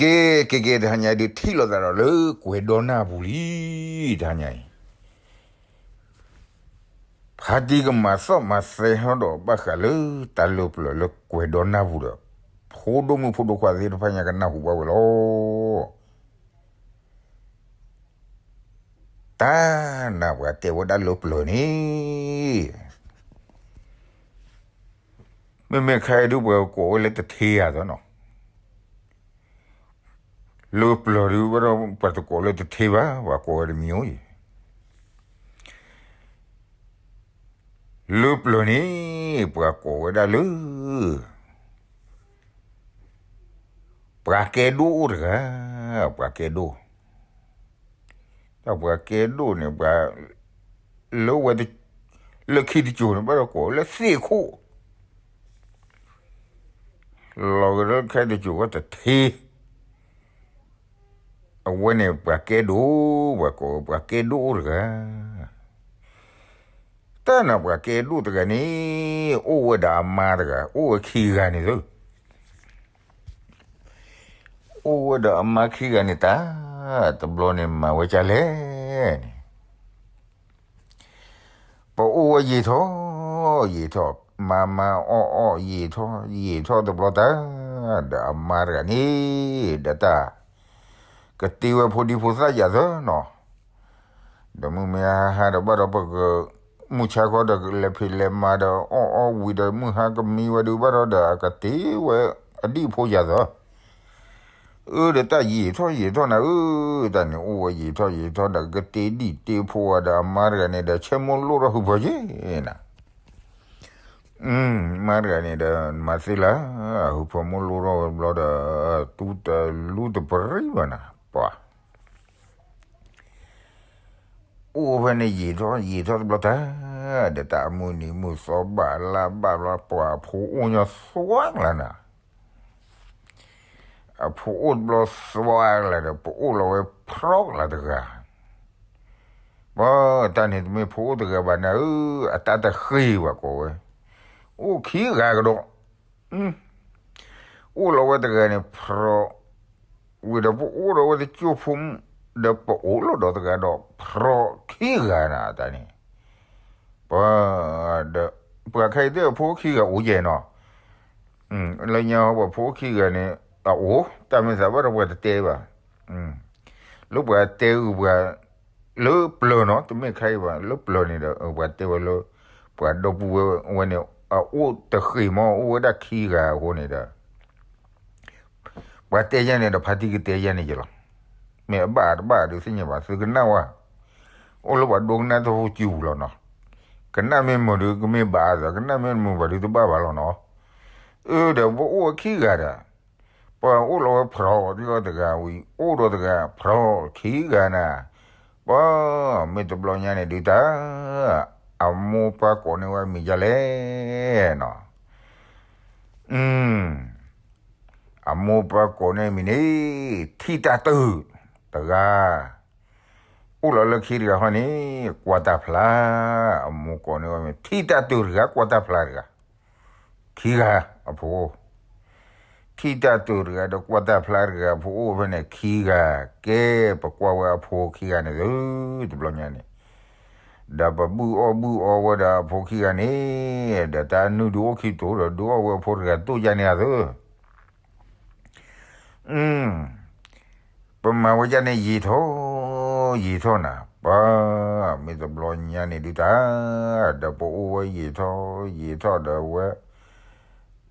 ကဲ ကဲ ကဲ တဟါညါဒုးထံၣ်လိာ်သးဒီးလၢကွဲၤဒီနၢ်ပူၤလံ, တဟါညါအံၤ ဖါတံၢ်ကမၤသီၣ်မၤသဲထီၣ်ဒီးဘၣ်ဃးလၢတၢ်လၢပျၢၤလၢကွဲၤဒီနၢ်ပူၤဒီး ဖိဒိၣ်မုၣ်ဖိဒိၣ်ခွါသ့ၣ်တဖၣ်ညါကနၢ်ဟူဘၣ်ဝဲလီၤ. တၢ်နၤပှၤတဲဝဲဒၣ်လၢပျၢၤန့ၣ် မ့မ့ၢ်ခဲအံၤဒုးပှၤကိးဝဲလၢတထ့ဧါသနီၤ, လၢပျၢၤဒုးဘၣ်ဒီးပှၤတကိးလၢတထ့ဘၣ် ပှၤကိးဝဲတမံၤဧိၤအံၤ, လၢပျၢၤန့ၣ် ပှၤကိးဝဲဒၣ်လၢ ပှၤကဲဒိၣ်အိၣ်တဂၤ, ပှၤကဲဒိၣ်, တၢ်ပှၤကဲဒိၣ်န့ၣ် ပှၤ လၢဝဲ လၢခံတစိၤန့ၣ် ဘၣ်ဒီးကိးလၢသ့ၣ်ခိၣ်, လီၤက့ၤလၢခံတစိၤဝဲတထ့, အဝဲန့ၣ်ပှၤကဲဒိၣ်, ပှၤကိးဝဲပှၤကဲဒိၣ်အိၣ်တဂၤ, တၢ်နၤပှၤကဲဒိၣ်တဂၤန့ၣ် အိၣ်ဝဲဒီးအမါတဂၤ အိၣ်ဝဲခံဂၤန့ၣ်သု အိၣ်ဝဲဒီးအမါခံဂၤန့ၣ်တၢ်, တဘျီန့ၣ်မၤဝဲဒ်လဲၣ်န့ၣ်, ပအိၣ်ဝဲယံာ်ထီၣ်ယံာ်ထီၣ်, မၤမၤအီၣ်အီၣ်ယံာ်ထီၣ်ယံာ်ထီၣ်တဘျီတၢ်, ဒီးအမါတဂၤန့ၣ် ဒီးတၢ် ကတ့ဝဲဖိဒံဖိသၣ်ယၤသၢနီၤ, ဒီးမုၢ်မ့ၢ်ဟါဟါဒီးဘၣ်ဒီးပက မုၢ်ဆါခီဒီးလဲၤဖံးလဲၤမၤဒီး အီၣ်အီၣ်ဝံၤဒီးမုၢ်ဟါကမံဝဲဒုးဘၣ်ဒီး ဒီးအကတ့ဝဲအဒံၣ်ဖိယၤသၢ, အၢ ဒီးတၢ်ယံာ်ထီၣ်ယံာ်ထီၣ်နၤဧၢ, တၢ်န့ၣ်အိၣ်ဝဲယံာ်ထီၣ်ယံာ်ထီၣ်ဒီး ကတ့ဒံၣ်တ့ဖိဝဲဒီးအမါတဂၤန့ၣ်ဒီး ဆဲမိၢ်လိၣ်ထီၣ်ဟုဖၢယဲနၤ မါတဂၤန့ၣ်ဒီး မၤသ့လၢ ဟုဖၢမိၢ်လိၣ်ထီၣ်ဝဲဘျီဒီး တူၢ်တလူတပရံၣ်ဘၣ်နၤ ပှၤ အိၣ်ဖဲန့ၣ်ယံာ်ထီၣ်ယံာ်ထီၣ်တဘျီတၢ်, ဒီးတၢ်အမုၢ်နံၤမုၢ်သီဘၣ်လါဘၣ်ဘျီ ပှၤအဖိအိၣ်ညီသွါကလါနၤ, အဖိအိၣ်တဘျီသွါကလါဒီး ပအိၣ်လီၤဝဲဖြီကလါတဂၤ, ပှၤတၢ်န့ၣ်တမ့ၢ်ဖိအိၣ်တဂၤဘၣ်နၤဧၢ, အတၢ်တဃ့ဘၣ်ကိးဝဲ, အိၣ်ခံဂၤကဒီး အိၣ်လီၤဝဲတဂၤန့ၣ် ဖြီ, ဝံၤဒီးပအိၣ်ဒီးဝဲတကၠိဖိ, ဒီးပအိၣ်လီၤဒီးတဂၤဒီး ဖြီခံဂၤနၤတၢ်န့ၣ်, ပှၤ, ဒီး, ပှၤခဲအံၤသ့ၣ်အဖိခံဂၤအိၣ်ယဲၢ်နီၤ, လၢညါပှၤဖိခံဂၤန့ၣ်, အအိၣ်, တၢ်မ့ၢ်သးဘၣ်ဒီးပှၤတတဲဘၣ်, လၢပှၤတဲအုၣ်ပှၤ, လၢပျၢၤနီၤ တမ့ၢ်ခဲအံၤဘၣ် လၢပျၢၤန့ၣ်ဒီး ပှၤတဲဝဲလၢ, ပှၤဒီပုၢ်ဝဲၢ်ဝဲန့ၣ်, အအိၣ်တဃ့ၢ်မး အိၣ်ဝဲဒၣ်ခံဂၤအဃိန့ၣ်ဒီး ပှၤတဲယဲန့ၣ်ဒီး ဖါတံၢ်ကတဲယဲန့ၣ်ယလီၤ, မ့ၢ်အဘၣ်တဘၣ်ဒုးသ့ၣ်ညါဘၣ် သုကနၣ်ဝဲ, အိၣ်လၢပှၤဒိကနၣ်တၢ်ဖိစူၤလီၤနီၤ, ကနၣ်မ့ၢ်မုာ်ဒီးကမ့ၢ်ဘၣ်အသး ကနၣ်မ့ၢ်မုာ်ဘၣ်ဒုးတဘၣ်ဘၣ်လီၤနီၤ, အၢ ဒီးပအိၣ်ဝဲခံဂၤဒီး ပှၤအိၣ်လီၤဝဲဖြီတဂၤဝံၤ အိၣ်ဒီးတဂၤ ဖြီခံဂၤနၤ, ပှၤ, မ့ၢ်တဘျီညါန့ၣ်ဒုးတၢ်, အမိၢ်ပှၢ်ကိးန့ၢ်ဝဲမံၤဒ်လဲၣ်နီၤ, အမိၢ်ပှၢ်ကိးန့ၢ်မံၤန့ၣ်, ထံၣ်တၢ်တုၤ, တဂၤ အိၣ်လီၤလၢခံတဂၤဟီန့ၣ်, ကွၢ်တၢ်ဖျါ, အမိၢ်ကိးန့ၢ်ဝဲမ့ၢ် ထံၣ်တၢ်တုၤတဂၤ ကွၢ်တၢ်ဖျါတဂၤ, ခံဂၤ, အဖိ, ထံၣ်တၢ်တုၤတဂၤဒီးကွၢ်တၢ်ဖျါတဂၤ အဖိအိၣ်ဖဲန့ၣ်ခံဂၤ, ကဲ, ပကွၢ်ဝဲအဖိခံဂၤန့ၣ်သု, တဘျီညါန့ၣ်, ဒီးပဘုၣ်အီၣ်ဘုၣ်အီဝဲဒီးအဖိခံဂၤန့ၣ်, ဒီးတၢ်နုၢ်ဒုးအိၣ်ခံတိၤဒီး ဒုးအီၣ်ဝဲအဖိတဂၤတိၢ်ယါန့ၣ်အသု ပမၤဝဲဒ်န့ၣ်ယံာ်ထီၣ်, ယံာ်ထီၣ်နၤ, ပှၤ, မ့ၢ်တဘျီညါန့ၣ်ဒုးတၢ်, ဒီးပအိၣ်ဝဲယံာ်ထီၣ်ယံာ်ထီၣ်ဒီးဝဲ,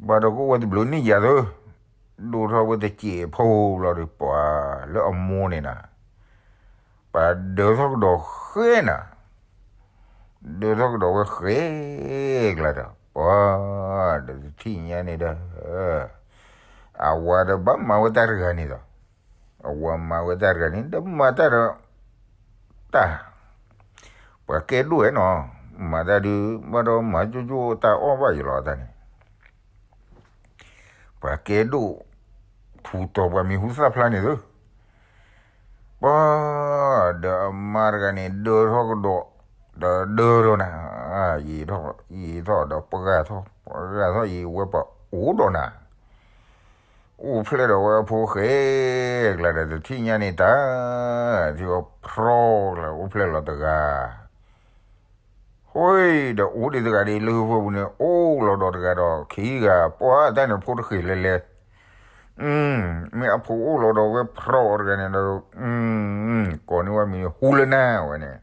ဘၣ်ဒီးကအိၣ်ဝဲတဘျုးနံၣ်ယၤသု, ဒိၣ်ထီၣ်ဝဲတစဲးဖိဘျီဒီး ပှၤလၢအမိၢ်န့ၣ်နၤ, ပှၤဒၢထီၣ်ကဒီးဃဲနၤ ဒၢထီၣ်ကဒီးဝဲဃဲကျါဒီး ပှၤ, ဒီးတထံၣ်ညါန့ၣ်ဒီး, အဝၤဒီးဘၣ်မၤဝဲတၢ်တဂၤန့ၣ်ဒီး, အဝၤမၤဝဲတၢ်တဂၤန့ၣ် ဒီးမၤတၢ်ဒီး, တၢ်, ပှၤကဲဒိၣ်ဝဲနီၤ, မၤတၢ်ဒုး ဘၣ်ဒီးမၤကၠိကၠိတၢ်အီၣ်ဘၣ်ယလီၤတၢ်န့ၣ် ပှၤကဲဒိၣ်, ထူးတီၤပှၤမံၤဟူသၣ်ဖျါန့ၣ်သု, ပှၤ, ဒီးအမါတဂၤန့ၣ် ဒၢထီၣ်ကဒီး, ဒီးဒၢထီၣ်နၤ, ယံာ်ထီၣ်, ယံာ်ထီၣ်ဒီးပှၤဂၤထီၣ်, ပှၤဂၤထီၣ်အံၤဝဲပှၤအိၣ်ဒီးနၤ, အိၣ်ဖျဲၣ်ဒီးဝဲအဖိဃဲကျါဒီး တထံၣ်ညါန့ၣ်တၢ်, ထံၣ်ဝဲဖြီကျါ အိၣ်ဖျဲၣ်လီၤတဂၤ ဟိဒီးအိၣ်ဒံးတဂၤဒ်လၢဟၢဖၢပူၤန့ၣ် အိၣ်လီၤဒီးတဂၤဒီးခံဂၤ ပှၤတၢ်န့ၣ်ဖိတဃ့ၢ်လဲၤလဲၤ, မ့ၢ်အဖိအိၣ်လီၤဒီးဝဲဖြီအီၤတဂၤန့ၣ်ဒီး ကိးန့ၢ်ဝဲမံၤဟူလၢနၢ်ဝဲန့ၣ်,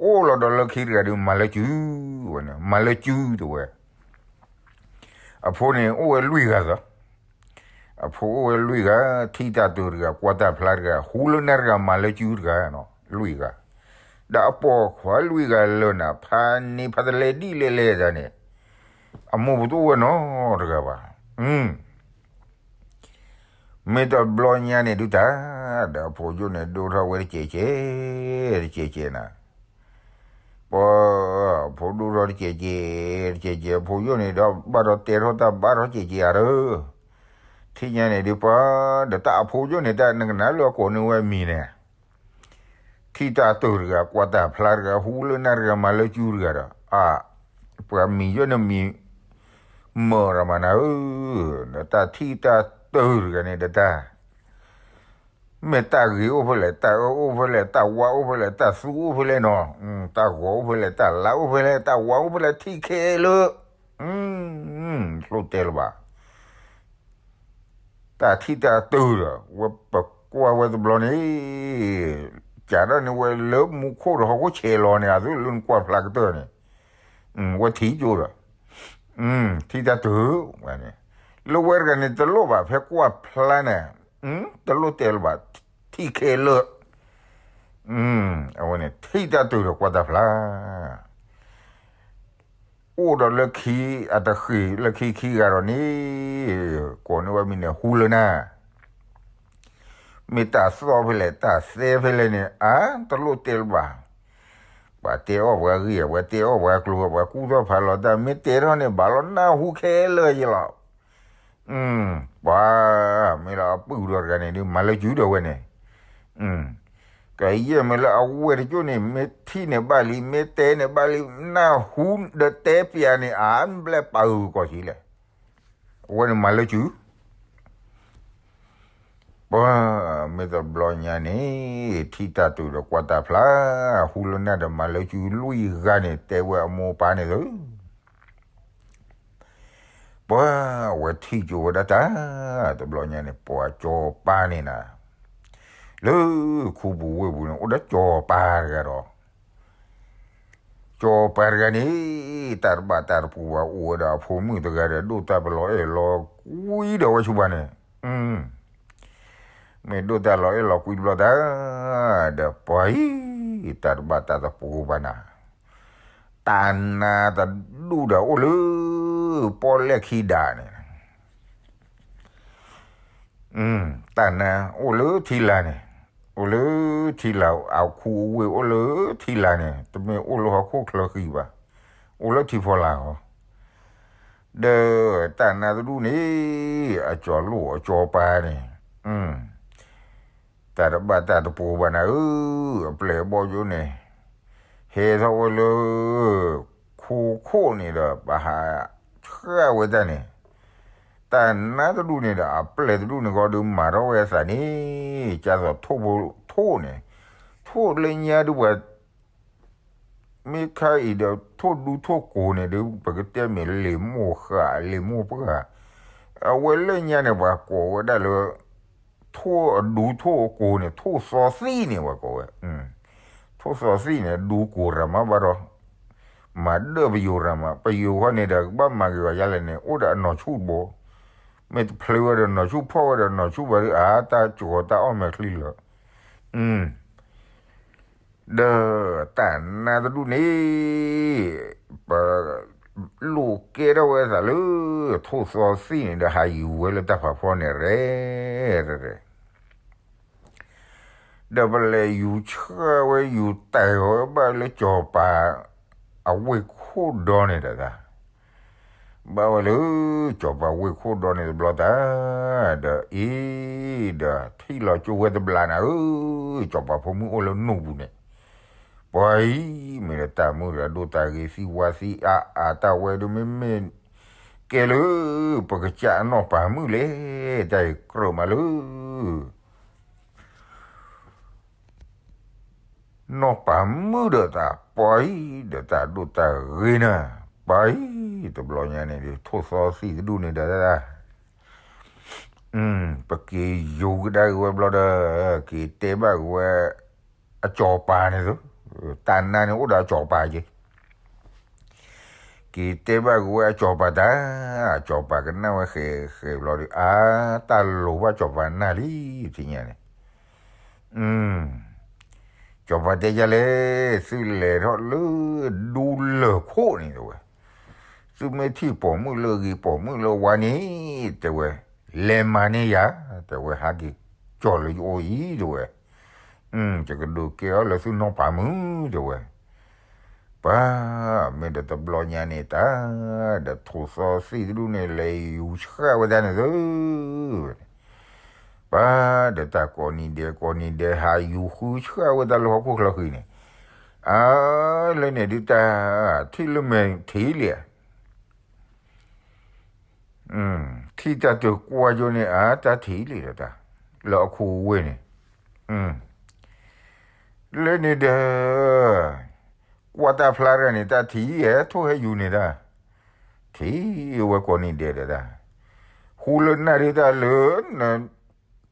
အိၣ်လီၤဒီးလၢခံတဂၤဒီး မၤလၢကုဝဲန့ၣ် မၤလၢကုတဝဲ အဖိန့ၣ်အိၣ်ဝဲလွံၢ်ဂၤသီ, အဖိအိၣ်ဝဲလွံၢ်ဂၤ, ထံၣ်တၢ်တုၤတဂၤ ကွၢ်တၢ်ဖျါတဂၤ ဟူလၢနၢ်တဂၤ မၤလၢကုတဂၤနီၤ လွံၢ်ဂၤ, ဒီးအပိာ်ခွါလွံၢ်ဂၤလၢာ်န့ၣ် ဖးန့ၢ်ဖးတလဲဒ်လဲၣ်လဲၣ်တၢ်န့ၣ်, အမိၢ်ပတအိၣ်ဝဲနီတဂၤဘၣ်. မ့ၢ်တဘျီညါန့ၣ်ဒုးတၢ်, ဒီးအဖိယိၣ်န့ၣ် ဒိၣ်ထီၣ်ဝဲတစဲးစဲး, တစဲးစဲးနၤ, ပှၤ, အဖိဒိၣ်ထီၣ်တစဲးစဲး, တစဲးစဲး အဖိယိၣ်န့ၣ်ဒီး ဘၣ်ဒီးတဲထီၣ်တၢ်ဘၣ်ထီၣ်စဲးစဲးဧါဒီး, ထံၣ်ညါန့ၣ်ဒုးပှၤ, ဒီးတၢ်အဖိယိၣ်န့ၣ် တၢ်နကနၣ်လၢအကိးန့ၢ်ဝဲမံၤန့ၣ် ထံၣ်တၢ်တုၤတဂၤ ကွၢ်တၢ်ဖျါတဂၤ ဟူလၢနၢ်တဂၤ မၤလၢကုတဂၤဒီး, အ, ပှၤမံၤယိၣ်န့ၣ်မံၤ, မၢရမနၤဧၢ, ဒီးတၢ်ထံၣ်တၢ်တုၤတဂၤန့ၣ်ဒီးတၢ်, မ့ၢ်တၢ်ဂ့ၤအိၣ်ဖဲလဲၣ်, တၢ်အၢအိၣ်ဖဲလဲၣ်, တၢ်ဝါအိၣ်ဖဲလဲၣ်, တၢ်သူအိၣ်ဖဲလဲၣ်နီၤ, တၢ်ဂီၤအိၣ်ဖဲလဲၣ်, တၢ်လါအိၣ်ဖဲလဲၣ်, တၢ်ဝါအိၣ်ဖဲလဲၣ် ထံၣ်ခဲလၢာ်, လိၣ်တဲလၢၤဘၣ် တၢ်ထံၣ်တၢ်တုၤဒီး ဝဲပကွၢ်ဝဲတဘျီန့ၣ်, ကးထီၣ်န့ၢ်ဝဲလၢမူခိၣ်ဒီးဟီၣ်ခိၣ်ဆဲးလီၤန့ၣ် အသုလၢနကွၢ်ဖျါကတၢၢ်န့ၣ်, ဝဲထံၣ်ကၠိဒီး, ထံၣ်တၢ်တုၤဝဲန့ၣ်, လၢဝဲတဂၤန့ၣ် တလိၣ်ဘၣ်ဖဲကွၢ်ဖျါန့ၣ်, တလိၣ်တဲလၢၤဘၣ်, ထံၣ်ခဲလၢာ်, အဝဲန့ၣ် ထံၣ်တၢ်တုၤဒီးကွၢ်တၢ်ဖျါ အိၣ်ဒီးလၢခံအတဃ့ၢ်လၢခံခံဂၤဒီးန့ၣ်, ကိးန့ၢ်ဝဲမံၤန့ၣ် ဟူလၢနၢ်, မ့ၢ်တၢ်သီၣ်ဖဲလဲၣ် တၢ်သဲဖဲလဲၣ်န့ၣ် အါ တလိၣ်တဲလၢၤဘၣ်, ပှၤတဲအီၣ်ပှၤဂ့ၢ် ပှၤတဲအီၣ်ပှၤကျိၤ ပှၤကူၣ်ထီၣ်ဖးလီၤတၢ် မ့ၢ်တဲထီၣ်န့ၣ် ဘၣ်လီၤနၢ်ဟူခဲလၢာ်ယလီၤ. ပှၤ, မ့ၢ်လၢအပုၢ်ဒီးတဂၤန့ၣ်ဒုး မၤလၢကုဒီးဝဲန့ၣ်, ကယဲၢ်မ့ၢ်လၢအဝဲၢ်တကၠိၣ်န့ၣ် မ့ၢ်ထံၣ်န့ၣ်ဘၣ်လံ မ့ၢ်တဲန့ၣ်ဘၣ်လံ နၢ်ဟူဒီးတဲပျးန့ၣ် အါဘျဲၣ်ပာ်ဂုာ်ကီၢ်ဆံးလဲၣ်, အဝဲန့ၣ်မၤလၢကု ပှၤ, မ့ၢ်တဘျီညါန့ၣ် ထံၣ်တၢ်တုၤဒီးကွၢ်တၢ်ဖျါ, ဟူလၢနၢ်ဒီးမၤလၢကုလွံၢ်ဂၤန့ၣ် တဲဝဲအမိၢ်ပၢ်န့ၣ်လၢ ပှၤ, အဝဲထံၣ်ကၠိဝဲဒၣ်တၢ်, တဘျီညါန့ၣ် ပှၤကၠီၤပၤန့ၣ်နၤ, လၢခူပူၤဝ့ၢ်ပူၤန့ၣ် အိၣ်ဒီးကၠီၤပၤတဂၤဒီး ကၠီၤပၤတဂၤန့ၣ် တၢ်တဘၣ်တၢ်တပူၤဘၣ် အိၣ်ဝဲဒီးအဖိမုၣ်တဂၤဒီး ဒိၣ်တၢ်ပလီၤအဲၣ်လီၤကွံဒီးဝဲဆူၣ်ဘၣ်န့ၣ်, မ့ၢ်ဒိၣ်တၢ်လီၤအဲၣ်လီၤကွံတဘျီတၢ်, ဒီးပှၤအံၤ တၢ်တဘၣ်တၢ်တပူၤဘၣ်နၤ, တၢ်နါတဒူၣ်ဒီးအိၣ်လၢ ပီၣ်လဲၣ်ခံဒးန့ၣ် တၢ်နါအိၣ်လၢထံလာ်န့ၣ်, အိၣ်လၢထံလာ် အခူအဝ့ၢ်အိၣ်လၢထံလာ်န့ၣ် တမ့ၢ်အိၣ်လၢဟီၣ်ခိၣ်ချၢဃံဘၣ်, အိၣ်လၢထံဖီလာ်လီၤ. ဒီးတၢ်နါတဒူၣ်န့ၣ် အကၠီၤလိၣ်အကၠီၤပၤန့ၣ် တၢ်တဘၣ်တၢ်တပူၤဘၣ်နၤဧၢ, အပျဲၢ်အဘီၣ်ယိန့ၣ် ဟဲထီၣ်ဝဲလၢ ခိခိၣ်န့ၣ်ဒီး ပဟးဆှၢဝဲတၢ်န့ၣ်, တၢ်နါတဒူၣ်န့ၣ်ဒီး အပျဲၢ်တဒူၣ်န့ၣ်ကီးဒုးမၤထီၣ်ဝဲအသးန့ၣ်, ကၢ်သိးထိၣ်ဖိထိၣ်န့ၣ်, ထိၣ်လၢညါဒုးပှၤ မ့ၢ်ခါအံၤဒီး ထိၣ်ဒူထိၣ်ကိၤန့ၣ်ဒုး ပကတဲမ့ၢ်လံာ်မိၢ်ဃၢ် လံာ်မိၢ်ပှၢ်, အဝဲလၢညါန့ၣ် ပှၤကိးဝဲဒၣ်လၢ ထိၣ်အဒူထိၣ်အကိၤန့ၣ် ထိၣ်သီသံၣ်န့ၣ် ပှၤကိးဝဲ, ထိၣ်သီသံၣ်န့ၣ် ဒူကိၤရၤမးဘၣ်ဒီး မၤဒၢပယိၤရၤမး ပယိၤဃီန့ၣ်ဒီး ကဘၣ်မၤဂ့ၤဂီၤယါလဲၣ်န့ၣ် အိၣ်ဒီးအနီၢ်ဆူၣ်တဘိ, မ့ၢ်တဖျ့ဝဲဒီးနီၢ်ဆူၣ် ဖီၣ်ဝဲဒီးနီၢ်ဆူၣ်ဘၣ်ဒီး အါတၢ်ကီတၢ်အီၣ်မဲာ်ချံလၢာ် ဒီးတၢ်နါတဒူၣ်န့ၣ် ပလိၣ်ကဲထီၣ်ဝဲအသးလၢ ထိၣ်သီသံၣ်န့ၣ်ဒီး ဟးယူၤဝဲလၢတၢ်ဖးဖီန့ၣ်ရဲၣ်, ဒီးပလဲၤယူၤဆှၢဝဲ ယူၤတဲာ်ဝဲဘၣ်လၢကၠီၤပၤ အဝ့ၢ်ခိၣ်ဒီန့ၣ်တၢ် ဘၣ်ဝဲလၢ ကၠီၤပၤဝ့ၢ်ခိၣ်ဒီန့ၣ်တဘျီတၢ်, ဒီးအံၤ ဒီးထံၣ်လီၤကၠိဝဲတဘျီနၤဧၢ, ကၠီၤပၤဖိမုၣ်အိၣ်လၢနူၢ်ပူၤန့ၣ်, ပှၤအံၤ မ့ၢ်ဒီးတၢ်မုၢ်ဒီးဒိၣ်တၢ်ဂ့ၤသံဝါသံအါအါ တၢ်ဝဲဒုးမ့မ့ၢ် ကဲလၢ ပကစၢ်အနီၢ်ပၤမုၣ်လဲၣ်, တၢ်အံၤကြၢးမးလၢ နီၢ်ပၤမုၣ်ဒီးတၢ်ပှၤအံၤ ဒီးတၢ်ဒိၣ်တၢ်ဂ့ၤနၤ, ပှၤအံၤ တဘျီညါန့ၣ်ဒုး ထိၣ်သီသံၣ်တဒူၣ်န့ၣ်ဒီး ပက့ၤယိၤကဒါက့ၤဝဲဘျီဒီး က့ၤတဲဘၣ်က့ၤဝဲ အစီၤပၤန့ၣ်သု, တၢ်နါန့ၣ်အိၣ်ဒီးအစီၤပၤက့ၤ က့ၤတဲဘၣ်က့ၤဝဲအစီၤပၤတၢ်, အစီၤပၤကနၣ်ဝဲဃဲးဃဲးဘျီဒီး အါ တၢ်လိၤဘၣ်စီၤပၤနၢ်လံ ထံၣ်ညါန့ၣ် စီၤပၤတဲယၤလဲၣ်, သုလဲၤထီၣ်လၢ ဒူလၢၢ်ခိၣ်န့ၣ်တဲဝဲ, သုမ့ၢ်ထံၣ်ပိာ်မုၣ်လၢအဂ့ၤ ပိာ်မုၣ်လၢအဝါန့ၣ် တဲဝဲ, လဲၤမၤန့ၢ်ယၤ, တဲဝဲ ဟးက့ၤကၠီၢ်လၢယအိၣ်အံၤ တဲဝဲ, ယကဒုးကဲအီၤလၢသုနီၢ်ပၤမုၣ် တဲဝဲ ပှၤ မ့ၢ်ဒီးတဘျီညါန့ၣ်တၢ် ဒီးထိၣ်သီသံၣ်တဒူၣ်န့ၣ် လဲၤယူၤဆှၣ်ဝဲဒၣ်န့ၣ်သု, ပှၤ ဒီးတၢ်ကိးနံၤဒဲး ကိးနံၤဒဲး ဟးယူၤဃုဆှၣ်ဝဲဒၣ်လၢဟီၣ်ခိၣ်ချၢဃံန့ၣ်, အါ လၢန့ၣ်ဒုးတၢ် ထံၣ်လၢမဲာ်ထံးလံဧါ ထံၣ်တၢ်တကွၢ်ကၠိန့ၣ် အါ တၢ်ထံၣ်လံဒီးတၢ် လၢအခိၣ်ဝ့ၢ်န့ၣ်, လၢန့ၣ်ဒီး ကွၢ်တၢ်ဖျါတဂၤန့ၣ် တၢ်ထံၣ်ဧါ ထိၣ်ဟဲယူၤန့ၣ်တၢ်, ထံၣ်ဝဲကိးနံၤဒဲးဒီးတၢ်, ဟူလၢနၢ်ဒုးတၢ်လၢ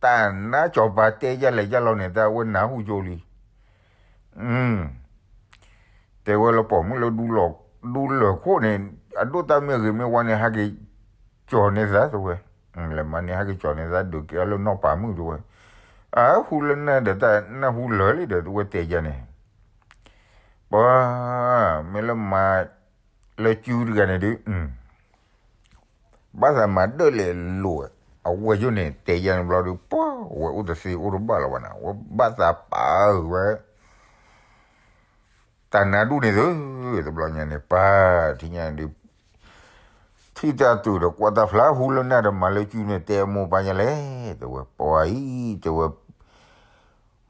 တၢ်နါစီၤပၤတဲယၤလဲၤယၤလီၤန့ၣ် တၢ်ဝဲနၢ်ဟူကၠိလံ တဲဝဲလၢပိာ်မုၣ်လၢ ဒူလၢၢ်ခိၣ်န့ၣ် အဒိၣ်တၢ်မ့ၢ်ဂ့ၤမ့ၢ်ဝါန့ၣ် ဟးက့ၤကၠီၢ်န့ၢ်သးတဲဝဲ, လဲၤမၤန့ၢ်ဟဲက့ၤကၠီၢ်န့ၢ်သး ဒုးကဲအီၤလၢနီၢ်ပၤမုၣ်တဲဝဲ, အဟူလၢနၢ်ဒီးတၢ်နၢ်ဟူလၢာ်လံဒီးတဲဝဲတဲယၤန့ၣ်, ပှၤ မ့ၢ်လၢမၤ လၢစုတဂၤန့ၣ်ဒုး ဘၣ်သးမၤဒၢၣ်လဲာ်လိာ် အဝဲယိၣ်န့ၣ် တဲယၤန့ၣ်ဘျီဒုး ပှၤ ဝဲအိၣ်တသ့အိၣ်တဘၣ်လၢၤဘၣ်နၤ ဝဲဘၣ်သးပာ်ဝဲ တၢ်နါဒူၣ်န့ၣ်သု, တဘျီညါန့ၣ် ပှၤ ထံၣ်ညါန့ၣ်ဒုး ထံၣ်တၢ်တုၤဒီးကွၢ်တၢ်ဖျါ ဟူလၢနၢ်ဒီးမၤလၢစုန့ၣ် တဲအမိၢ်ပၢ်ညါလဲၣ် တဲဝဲ ပှၤအံၤ တဲဝဲ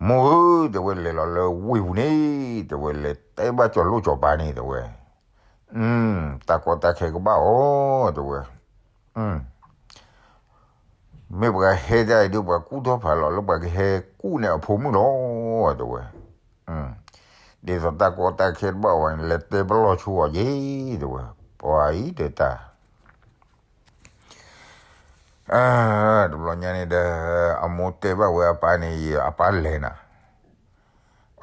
မိၢ်ဧၢ တဲဝဲ လဲၤလီၤလၢဝ့ၢ်ပူၤန့ၣ် တဲဝဲ လဲၤတဲဘၣ်စီၤလိၣ်စီၤပၤန့ၣ် တဲဝဲ တၢ်ကီတၢ်ခဲကဘၣ်အီၤ တဲဝဲ, မ့ၢ်ပှၤဟဲတၢ်အံၤဒုး ပှၤကူၣ်ထီၣ်ဖးလီၤလၢပှၤကဟဲကူၣ်န့ၢ်အဖိမုၣ်လီၤ တဲဝဲ, ဒ်သိးတၢ်ကီတၢ်ခဲတဘၣ်ဝဲန့ၣ် လဲၤတဲပလီၢ်ဆိအီၤယ့ၣ် တဲဝဲ, ပှၤအံၤတဲတၢ် တဘျီညါန့ၣ်ဒီး အမိၢ်တဲဘၣ်ဝဲအပၢ်န့ၣ် အပၢ်လဲၤနၤ,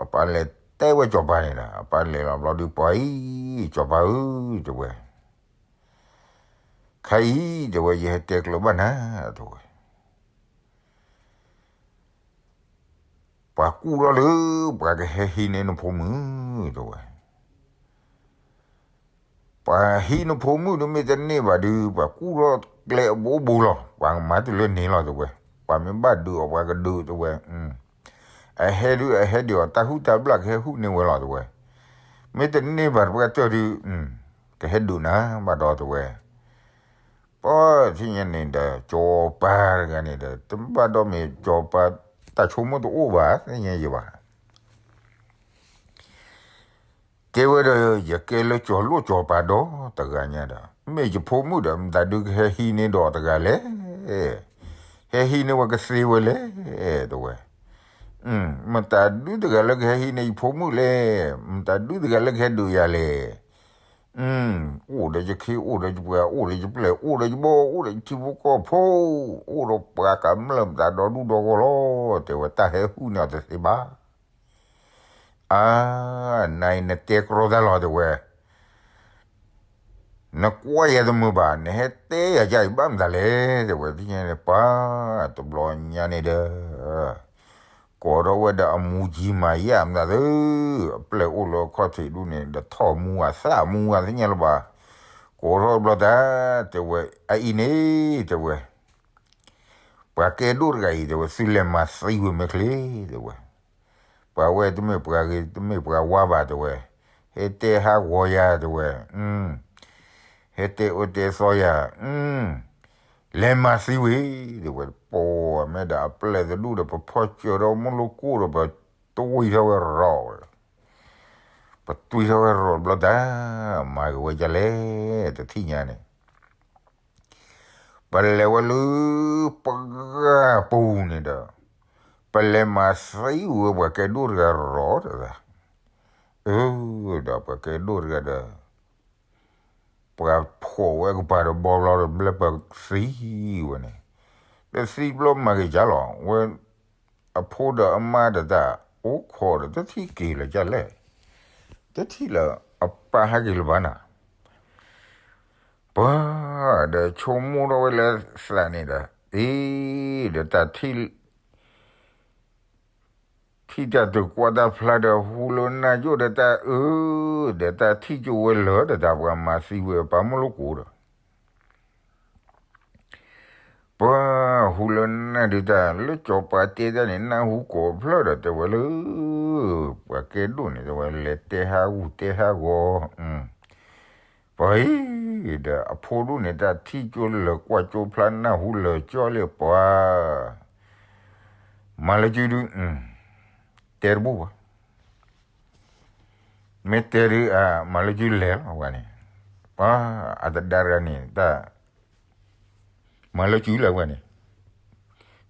အပၢ်လဲၤတဲဝဲစီၤပၤန့ၣ်ဒီး အပၢ်လဲၤလီၤဘျီဒုး ပှၤအံၤ စီၤပၤဧၢ တဲဝဲ, ခဲအံၤ တဲဝဲ ယဟဲတဲကျၢၤဘၣ်နၤ တဲဝဲ ပှၤကူၣ်ထီၣ်လၢ ပှၤကဟဲဟံးန့ၢ်နဖိမုၣ် တဲဝဲ, ပှၤဟံးနဖိမုၣ်ဒုး မ့ၢ်တန့ၢ်ဘၣ်ဒုး ပှၤကူၣ်ထီၣ်ကျဲအဘိဘိလီၤ ပှၤကမၤတုၤလၢန့ၣ်လီၤ တဲဝဲ, ပှၤမ့ၢ်ဘၣ်ဒုးအီၤ ပှၤကဒုး တဲဝဲ, အဟဲဒုး အဟဲဒုးအီၤ တၢ်ဟုၣ်တၢ်ဘျၣ်ကဟဲဟုၣ်န့ၢ်ဝဲလီၤ တဲဝဲ, မ့ၢ်တန့ၢ်ဘၣ်တပှၢ်တၢၢ်ဒုး ကဟဲဒုးနၤဘၣ်ဒီး တဲဝဲ, ပှၤ ထံၣ်ညါန့ၣ်ဒီး စီၤပၤတဂၤန့ၣ်ဒီး တဘၣ်ဒီးမ့ၢ်စီၤပၤ တၢ်ဆိကမိၣ်တအိၣ်ဘၣ် သ့ၣ်ညါယံၤဘၣ် တဲဝဲဒီး ယကဲလၢစီၤလိၣ်စီၤပၤဒီးတဂၤညါဒီး မ့ၢ်ယဖိမုၣ်ဒီး မတၤဒုးကဟဲဟံးန့ၢ်ဒီးတဂၤလဲၣ်, ဟဲဟံးန့ၢ်ဝဲကသ့ဝဲလဲၣ် တဲဝဲ, မတၤဒုးတဂၤလၢကဟဲဟံးန့ၢ်ယဖိမုၣ်လဲၣ်, မတၤဒုးတဂၤလၢကဟဲဒုးယၤလဲၣ် အိၣ်ဒီးယခ့ အိၣ်ဒီးယပှၤ အိၣ်ဒီးယပျဲၢ် အိၣ်ဒီးယဘီ အိၣ်ဒီးယထံဖိကီၢ်ဖိ, အိၣ်ဒီးပှၤကမျၢၢ်မတၤဒီဒူၣ်ဒီဂီၢ်လီၤ တဲဝဲ, တၢ်ဟဲဟုၣ်န့ၢ်အီၤတသ့ဘၣ်. အါ, နၤအံၤနတဲကြီတၢ်လီၤ တဲဝဲ, နကွၢ်ယၤတမုာ်ဘၣ် နဟဲတဲယၤယၤအံၤဘၣ်မတၤလဲၣ် တဲဝဲ, သ့ၣ်ညါန့ၣ်ပှၤ တဘျီညါန့ၣ်ဒီး ကိးထီၣ်ဝဲဒီးအမူကံမၤယၣ်မတၤသု, အပျဲၢ်အိၣ်လၢအခီၣ်ထံးဒူၣ်န့ၣ် ဒီးထီၣ်မူဂၤသၣ်မူဂၤသ့ၣ်ညါလၢၤဘၣ်, ကိးထီၣ်ဘျီတၢ် တဲဝဲ, အအံၤန့ၣ် တဲဝဲ, ပှၤကဲဒိၣ်တဂၤအံၤ တဲဝဲ သုလဲၤမၤသံဝဲမ့ၢ်ချ့ တဲဝဲ, ပှၤဝဲတမ့ၢ်ပှၤဂ့ၤ တမ့ၢ်ပှၤဝါဘၣ် တဲဝဲ, ဟဲတဲဟးဂီၤယၤ တဲဝဲ ဟဲတဲအၢတဲသီယၤ, လဲၤမၤသံဝံၤ တဲဝဲ, ပိာ်မ့ၢ်ဒီးအပျဲၢ်တဒူၣ်ဒီး ပဖီၣ်စၢၤဒီးမုၢ်လိၣ်ကိၣ်ဒီး ပတွံထီၣ်ဝဲရီၤ, ပတွံထီၣ်ဝဲရီၤဘျီတၢ် မၤက့ၤဝဲဒ်လဲၣ် တထံၣ်ညါန့ၣ် ပလဲၤဝဲလၢ ပှၢ်ပူၤန့ၣ်ဒီး ပလဲၤမၤသံဝဲပှၤကဲဒိၣ်တဂၤရီၤတဂၤ, အၢ ဒီးပှၤကဲဒိၣ်တဂၤဒီး ပှၤဖှီၣ်ဝဲကပၤဒီးဘီဘျီဒီး ဘျဲၣ်ပှၤသံဝဲန့ၣ်, တသံဘျီမၤက့ၤကၢ်လီၤ ဝဲ အဖိဒီးအမါဒီးတၢ်အိၣ်ခိးဒီး တထံၣ်က့ၤလၢၤကၢ်လဲၣ်, တထံၣ်လၢၤ အပၢ်ဟဲက့ၤလၢၤဘၣ်နၤ, ပှၤဒီးဆိကမိၣ်ထီၣ်ဝဲလၢသးန့ၣ်ဒီး အ့ ဒီးတၢ်ထံၣ် ထံၣ်တၢ်တကွၢ်တၢ်ဖျါဒီး ဟူလၢနၢ်ယိၣ်ဒီးတၢ်အၢ ဒီးတၢ်ထံၣ်ကၠိဝဲလၢာ်ဒီး တၢ်ပှၤမၤသံဝဲပှၤမုၢ်လိၣ်ကိးဒီး ပှၤဟူလၢနၢ်ဒုးတၢ်လၢစီၤပၤတဲတၢ်န့ၣ် နၢ်ဟူကိးဖျၢၣ်ဒီး တဲဝဲလၢ ပှၤကဲဒိၣ်န့ၣ် တဲဝဲလဲၤတဲဟးဂူာ်တဲဟးဂီၤ, ပှၤအံၤ ဒီးအဖိဒိၣ်န့ၣ် တၢ်ထံၣ်ကၠိလၢာ်ကွၢ်ကၠိဖျါ နၢ်ဟူလၢာ်ကၠီလံပှၤ, မၤလၢကၠုဒုး တဲတဘိဘၣ်, မ့ၢ်တဲဒုး မၤလၢကၠုလဲၤလီၤဝဲန့ၣ်, ပှၤအတဒါတဂၤန့ၣ် တၢ် မၤလၢကၠုလၢဝဲန့ၣ်,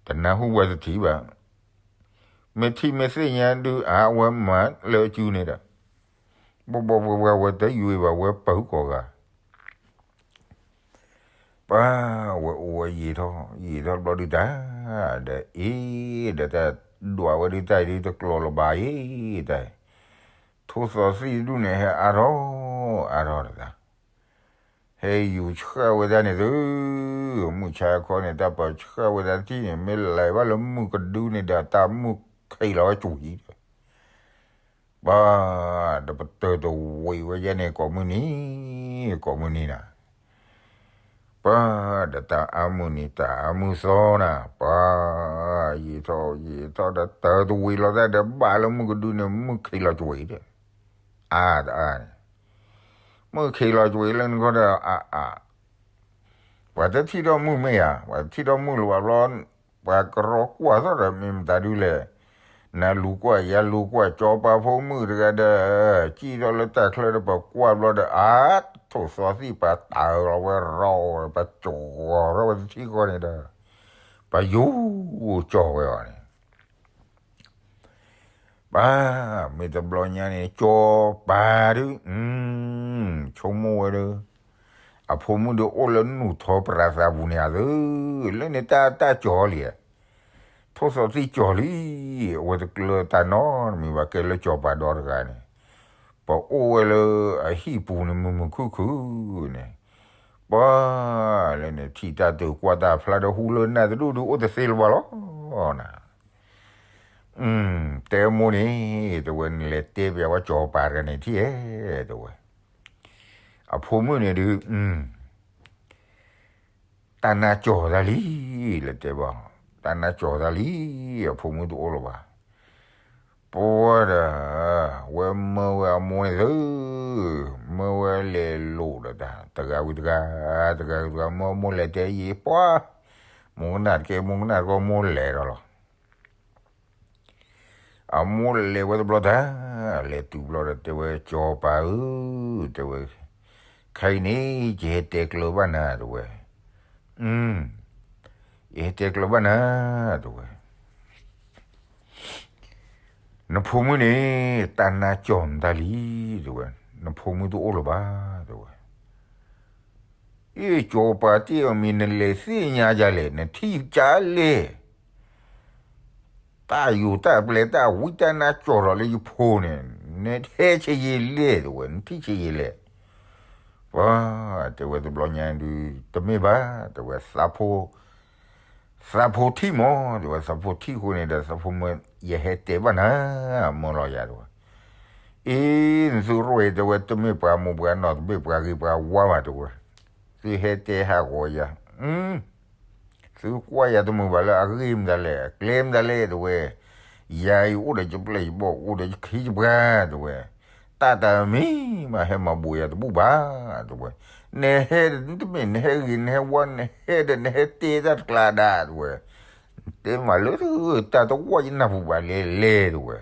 တနၢ်ဟူဝဲတထံၣ်ဘၣ်, မ့ၢ်ထံၣ်မ့ၢ်သ့ၣ်ညါဒုး အဝဲမၤလၢကၠုန့ၣ်ဒီး ဘီဘီပှဲၤပှဲၤဝဲတယုာ်ဘၣ် ဝဲပၢၤကိးဂၤ ပှၤဝဲအိၣ်ဝဲယံာ်ထီၣ် ယံာ်ထီၣ်တဘျီဒုးတၢ်, ဒီးအ့ ဒီးတၢ်ဒွးဝဲဒုးတၢ်အံၤဒုးတကျိၤလၢၤဘၣ်အံၤတၢ်, ထိၣ်သီသံၣ်တဒူၣ်န့ၣ် ဟဲအါထီၣ် အါထီၣ်တၢ်, ဟဲယူၤဆှၣ်ဝဲဒၣ်န့ၣ်သု, မုၢ်ဆါခီန့ၣ် တၢ်ပၢဆှၣ်ဝဲဒၣ်တထံၣ်န့ၣ် မ့ၢ်လဲၤဘၣ်လၢမုၢ်ကဒုန့ၣ်ဒီး တၢ်မုၢ်ခံးလီၤဝဲကွံာ်ဒီး ပှၤ ဒီးပတၢၢ်တဝံၤဝဲယဲန့ၣ် ကိးမုၢ်နံၤ ကိးမုၢ်နံၤနၤ, ပှၤ ဒီးတၢ်အါမုၢ်နံၤ တၢ်အါမုၢ်သီနၤ, ပှၤ ယံာ်ထီၣ်ယံာ်ထီၣ်ဒီး တၢၢ်တဝံၤလီၤသးဒီး ဘၣ်လၢမုၢ်ကဒုန့ၣ် မုၢ်ခံးလီၤကွံာ်ဒီး အါတအါန့ၣ်, မုၢ်ခံးလီၤကွံာ်လၢနခီဒီး အါအါ ပှၤတထံၣ်ထီၣ်မုၢ်မ့ၢ်ဧါ, ပှၤတထံၣ်ထီၣ်မုၢ်လၢၤဘၣ်ဘျီ, ပှၤကရီကွၢ်သီၣ်ဒီး မ့ၢ်မတၤဒုလဲၣ်, နလူၤကွၢ်ယလူၤကွၢ် စီၤပၤဖိမုၣ်တဂၤဒီး စံၣ်ထီၣ်လၢတၢ်ချၢဒီး ပကွၢ်ဘျီဒီး အါ ထိၣ်သီသံၣ်ပှၤတၢ်လီၤဝဲရီၤဝဲ ပှၤကၠီၤထီၣ်ဝဲတထံၣ်ဃီန့ၣ်ဒီး ပှၤယူၤကၠီၤဝဲအီၤန့ၣ် ပှၤ မ့ၢ်တဘျီညါန့ၣ် စီၤပၤဒုး ဆိကမိၣ်ဝဲဒီး အဖိမုၣ်ဒုးအိၣ်လၢနူၢ်ထီပရၤသးပူၤန့ၣ်ဧါသု, လၢန့ၣ်တၢ်တၢ်ကၠီၤလံ, ထိၣ်သီသံၣ်ကၠီၤလံ, အဝဲတကျၢၤတၢ်နီတမံၤဘၣ် ကဲလၢစီၤပၤဒီတဂၤန့ၣ်, ပအိၣ်ဝဲလၢအဟံၣ်ပူၤန့ၣ် မုာ်မုာ်ခုၣ်ခုၣ်န့ၣ်, ပှၤ လၢန့ၣ်ထံၣ်တၢ်တၢၢ်ကွၢ်တၢ်ဖျါဒီး ဟူလၢနၢ်တဒူၣ်ဒုး အိၣ်တသ့လၢၤဘၣ်လီၤနၤ တဲမိၢ်န့ၣ် တဲဝဲ နလဲၤတဲပျးဝဲစီၤပၤတဂၤန့ၣ်ထံၣ်ဧါ တဲဝဲ, အဖိမုၣ်န့ၣ်ဒုး တၢ်နါကၠီၤတၢ်လံ, လဲၤတဲဘၣ်, တၢ်နါကၠီၤတၢ်လံ, အဖိမုၣ်တအိၣ်လၢၤဘၣ်, ပှၤဒီး ဝဲမၢဝဲအမိၢ်န့ၣ်သု, မၢဝဲလဲၤလိာ်ဒီးတၢ် တဂၤဝံၤတဂၤ, တဂၤဝံၤတဂၤ မၢမိၢ်လဲၤတဲယံၤပှၤ, မိၢ်ကနၣ်တကဲ မိၢ်ကနၣ်တကဲ မိၢ်လဲၤဒီးလီၤ အမိၢ်လဲၤဝဲတဘျီတၢ်, လဲၤတုၤဘျီဒီးတဲဝဲ စီၤပၤဧၢ, တဲဝဲ, ခဲအံၤန့ၣ် ယဟဲတဲကျၢၤဘၣ်နၤ တဲဝဲ, ယဟဲတဲကျၢၤဘၣ်နၤ, တဲဝဲ, နဖိမုၣ်န့ၣ် တၢ်နါကၠီၤနတၢ်လံ, တဲဝဲ, နဖိမုၣ်တအိၣ်လၢၤဘၣ်, တဲဝဲ အ့ စီၤပၤတ့ၢ်အီၤမံၤ နလဲၤသ့ၣ်ညါဒ်လဲၣ် နထံၣ်ဒ်လဲၣ်, တၢ်ယိာ်တၢ်ပျဲၤတၢ်ဝံတၢ်နါကၠီၤထီၣ်လၢယဖိန့ၣ်, နဟဲဆံးယံာ်လဲၣ် တဲဝဲ, နထံၣ်ဆံးယံာ်လဲၣ်, ပှၤ တဲဝဲတဘျီညါဒုး တမ့ၢ်ဘၣ် တဲဝဲ သးဖိထံၣ်မး တဲဝဲ သးဖိထံၣ်ဃိန့ၣ်ဒီး သးဖိမၢ ယဟဲတဲဘၣ်နၤ မၢလီၤယၤ တဲဝဲ, အ့ နသုရိၣ်အံၤ တဲဝဲ တမ့ၢ်ပှၤမိၢ်ပှၤနီၢ် တမ့ၢ်ပှၤဂ့ၤပှၤဝါဘၣ် တဲဝဲ, သုဟဲတဲဟးဂီၤယၤ, သုကွၢ်ယၤတမုာ်ဘၣ်လၢအဂ့ၢ်မတၤလဲၣ် အကျဲမတၤလဲၣ် တဲဝဲ, ယၤအံၤအိၣ်ဒီးယပျဲၢ်ယဘီၣ် အိၣ်ဒီးယခ့ယပှၤ တဲဝဲ, တၢ်တမံၤမးဟဲမၤဘိးယၤတဘူၣ်ဘၣ် တဲဝဲ, နဟဲတမ့ၢ်နဟဲဂ့ၤ နဟဲဝါ နဟဲဒီးနဟဲတဲတၢ်တကျါဒၣ် တဲဝဲ, တဲမးလၢတၢ်တဝီယနၢ်ပူၤဘၣ်လဲၣ်လဲၣ် တဲဝဲ,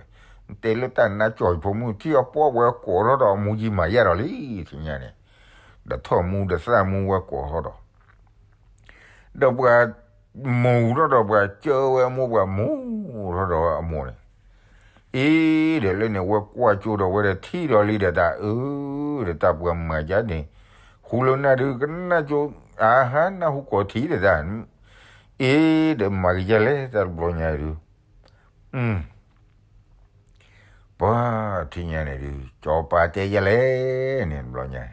နတဲလၢတၢ်နါကၠီၤယဖိမုၣ် ထံၣ်အပှၢ်ဝဲကိးထီၣ်ဒီးအမူယံမၤယါဒီးလံ ထံၣ်ညါန့ၣ်, ဒီးထီၣ်မူဒီးသၣ်မူဝဲကိးထီၣ်ဒီး ဒီးပှၤမူၤထီၣ်ဒီးပှၤကၢဝဲအမိၢ် ပှၤမူၤထီၣ်ဒီးအမိၢ်န့ၣ်, အ့ ဒီးလၢန့ၣ် ဝဲကွၢ်ကၠိဒီးဝဲဒီးထံၣ်ဒီးလံဒီးတၢ်အၢ, ဒီးတၢ်ပှၤမၤကါန့ၣ်, ဃူလၢနၢ်ဒုးကနၣ်ကၠိ, အဟါနၢ်ဟူကိးထံၣ်ဒီးတၢ်, အ့ ဒီးမၤက့ၤကလဲၣ်တၢ်တဘျီညါဒုး, ပှၤထံၣ်ညါန့ၣ်ဒုး ကၠီၤပၤတဲယလဲၣ်န့ၣ်တဘျီညါ,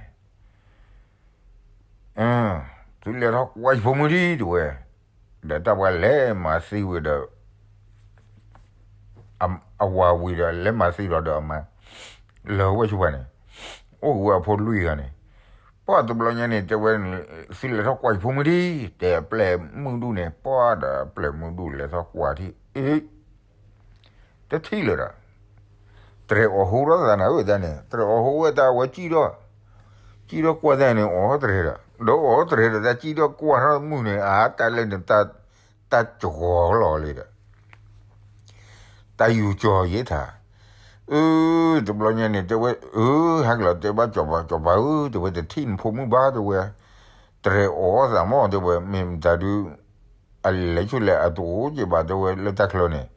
သုလဲၤထီၣ်ကွၢ်ယဖိမုၣ်ဒံးတဝဲ, ဒီးတၢ်ပှၤလဲၤမၤသံဝံၤဒီး အဝၤဝံၤဒီး လဲၤမၤသံလီၤဒီးအမါ, လၢဝဲဆူပှၤန့ၣ်, အိၣ်ဝဲအဖိလွံၢ်ဂၤန့ၣ်, ပှၤတဘျီညါန့ၣ် တဲဝဲ, သုလဲၤထီၣ်ကွၢ်ယဖိမုၣ်ဒံး တဲအပျဲၢ်မုၣ်ဒူၣ်န့ၣ်, ပှၤဒီးအပျဲၢ်မုၣ်ဒူၣ်လဲၤထီၣ်ကွၢ်ထံၣ်, အ့ တထံၣ်လၢၤဒီး, တြဲၤအီၣ်ဟိထီၣ်သးနၤဧၢတၢ်န့ၣ်, တြဲၤအီၣ်ဟိဝဲတၢ်ဝဲကံၣ်ထီၣ်, ကံၣ်ထီၣ်ကွၢ်တၢ်န့ၣ် အီၣ်တြဲၤဒီး, ဒီးအီၣ်တြဲၤဒီး တၢ်ကံၣ်ထီၣ်ကွၢ်ထီၣ်မုၢ်န့ၣ် အတၢ်လဲၣ်န့ၣ်, တၢ်ကဂီၤလီၤလံဒီး တၢ်ယူၤကၠီၤယဲၢ်ထါ, အၢ တဘျီညါန့ၣ် တဲဝဲ, အၢ ဟဲကလီၤတဲဘၣ်ကၠီၤပၤ, ကၠီၤပၤဧၢ တဲဝဲ, တထံၣ်နဖိမုၣ်ဘၣ်တဲဝဲ, တြဲၤအီၣ်သးမ့ၢ်တဲဝဲ, မ့ၢ်မတၤဒုး အလဲၤဆူလဲၣ်အတအိၣ်က့ၤဘၣ်တဲဝဲလၢတၢ်ချၢန့ၣ်,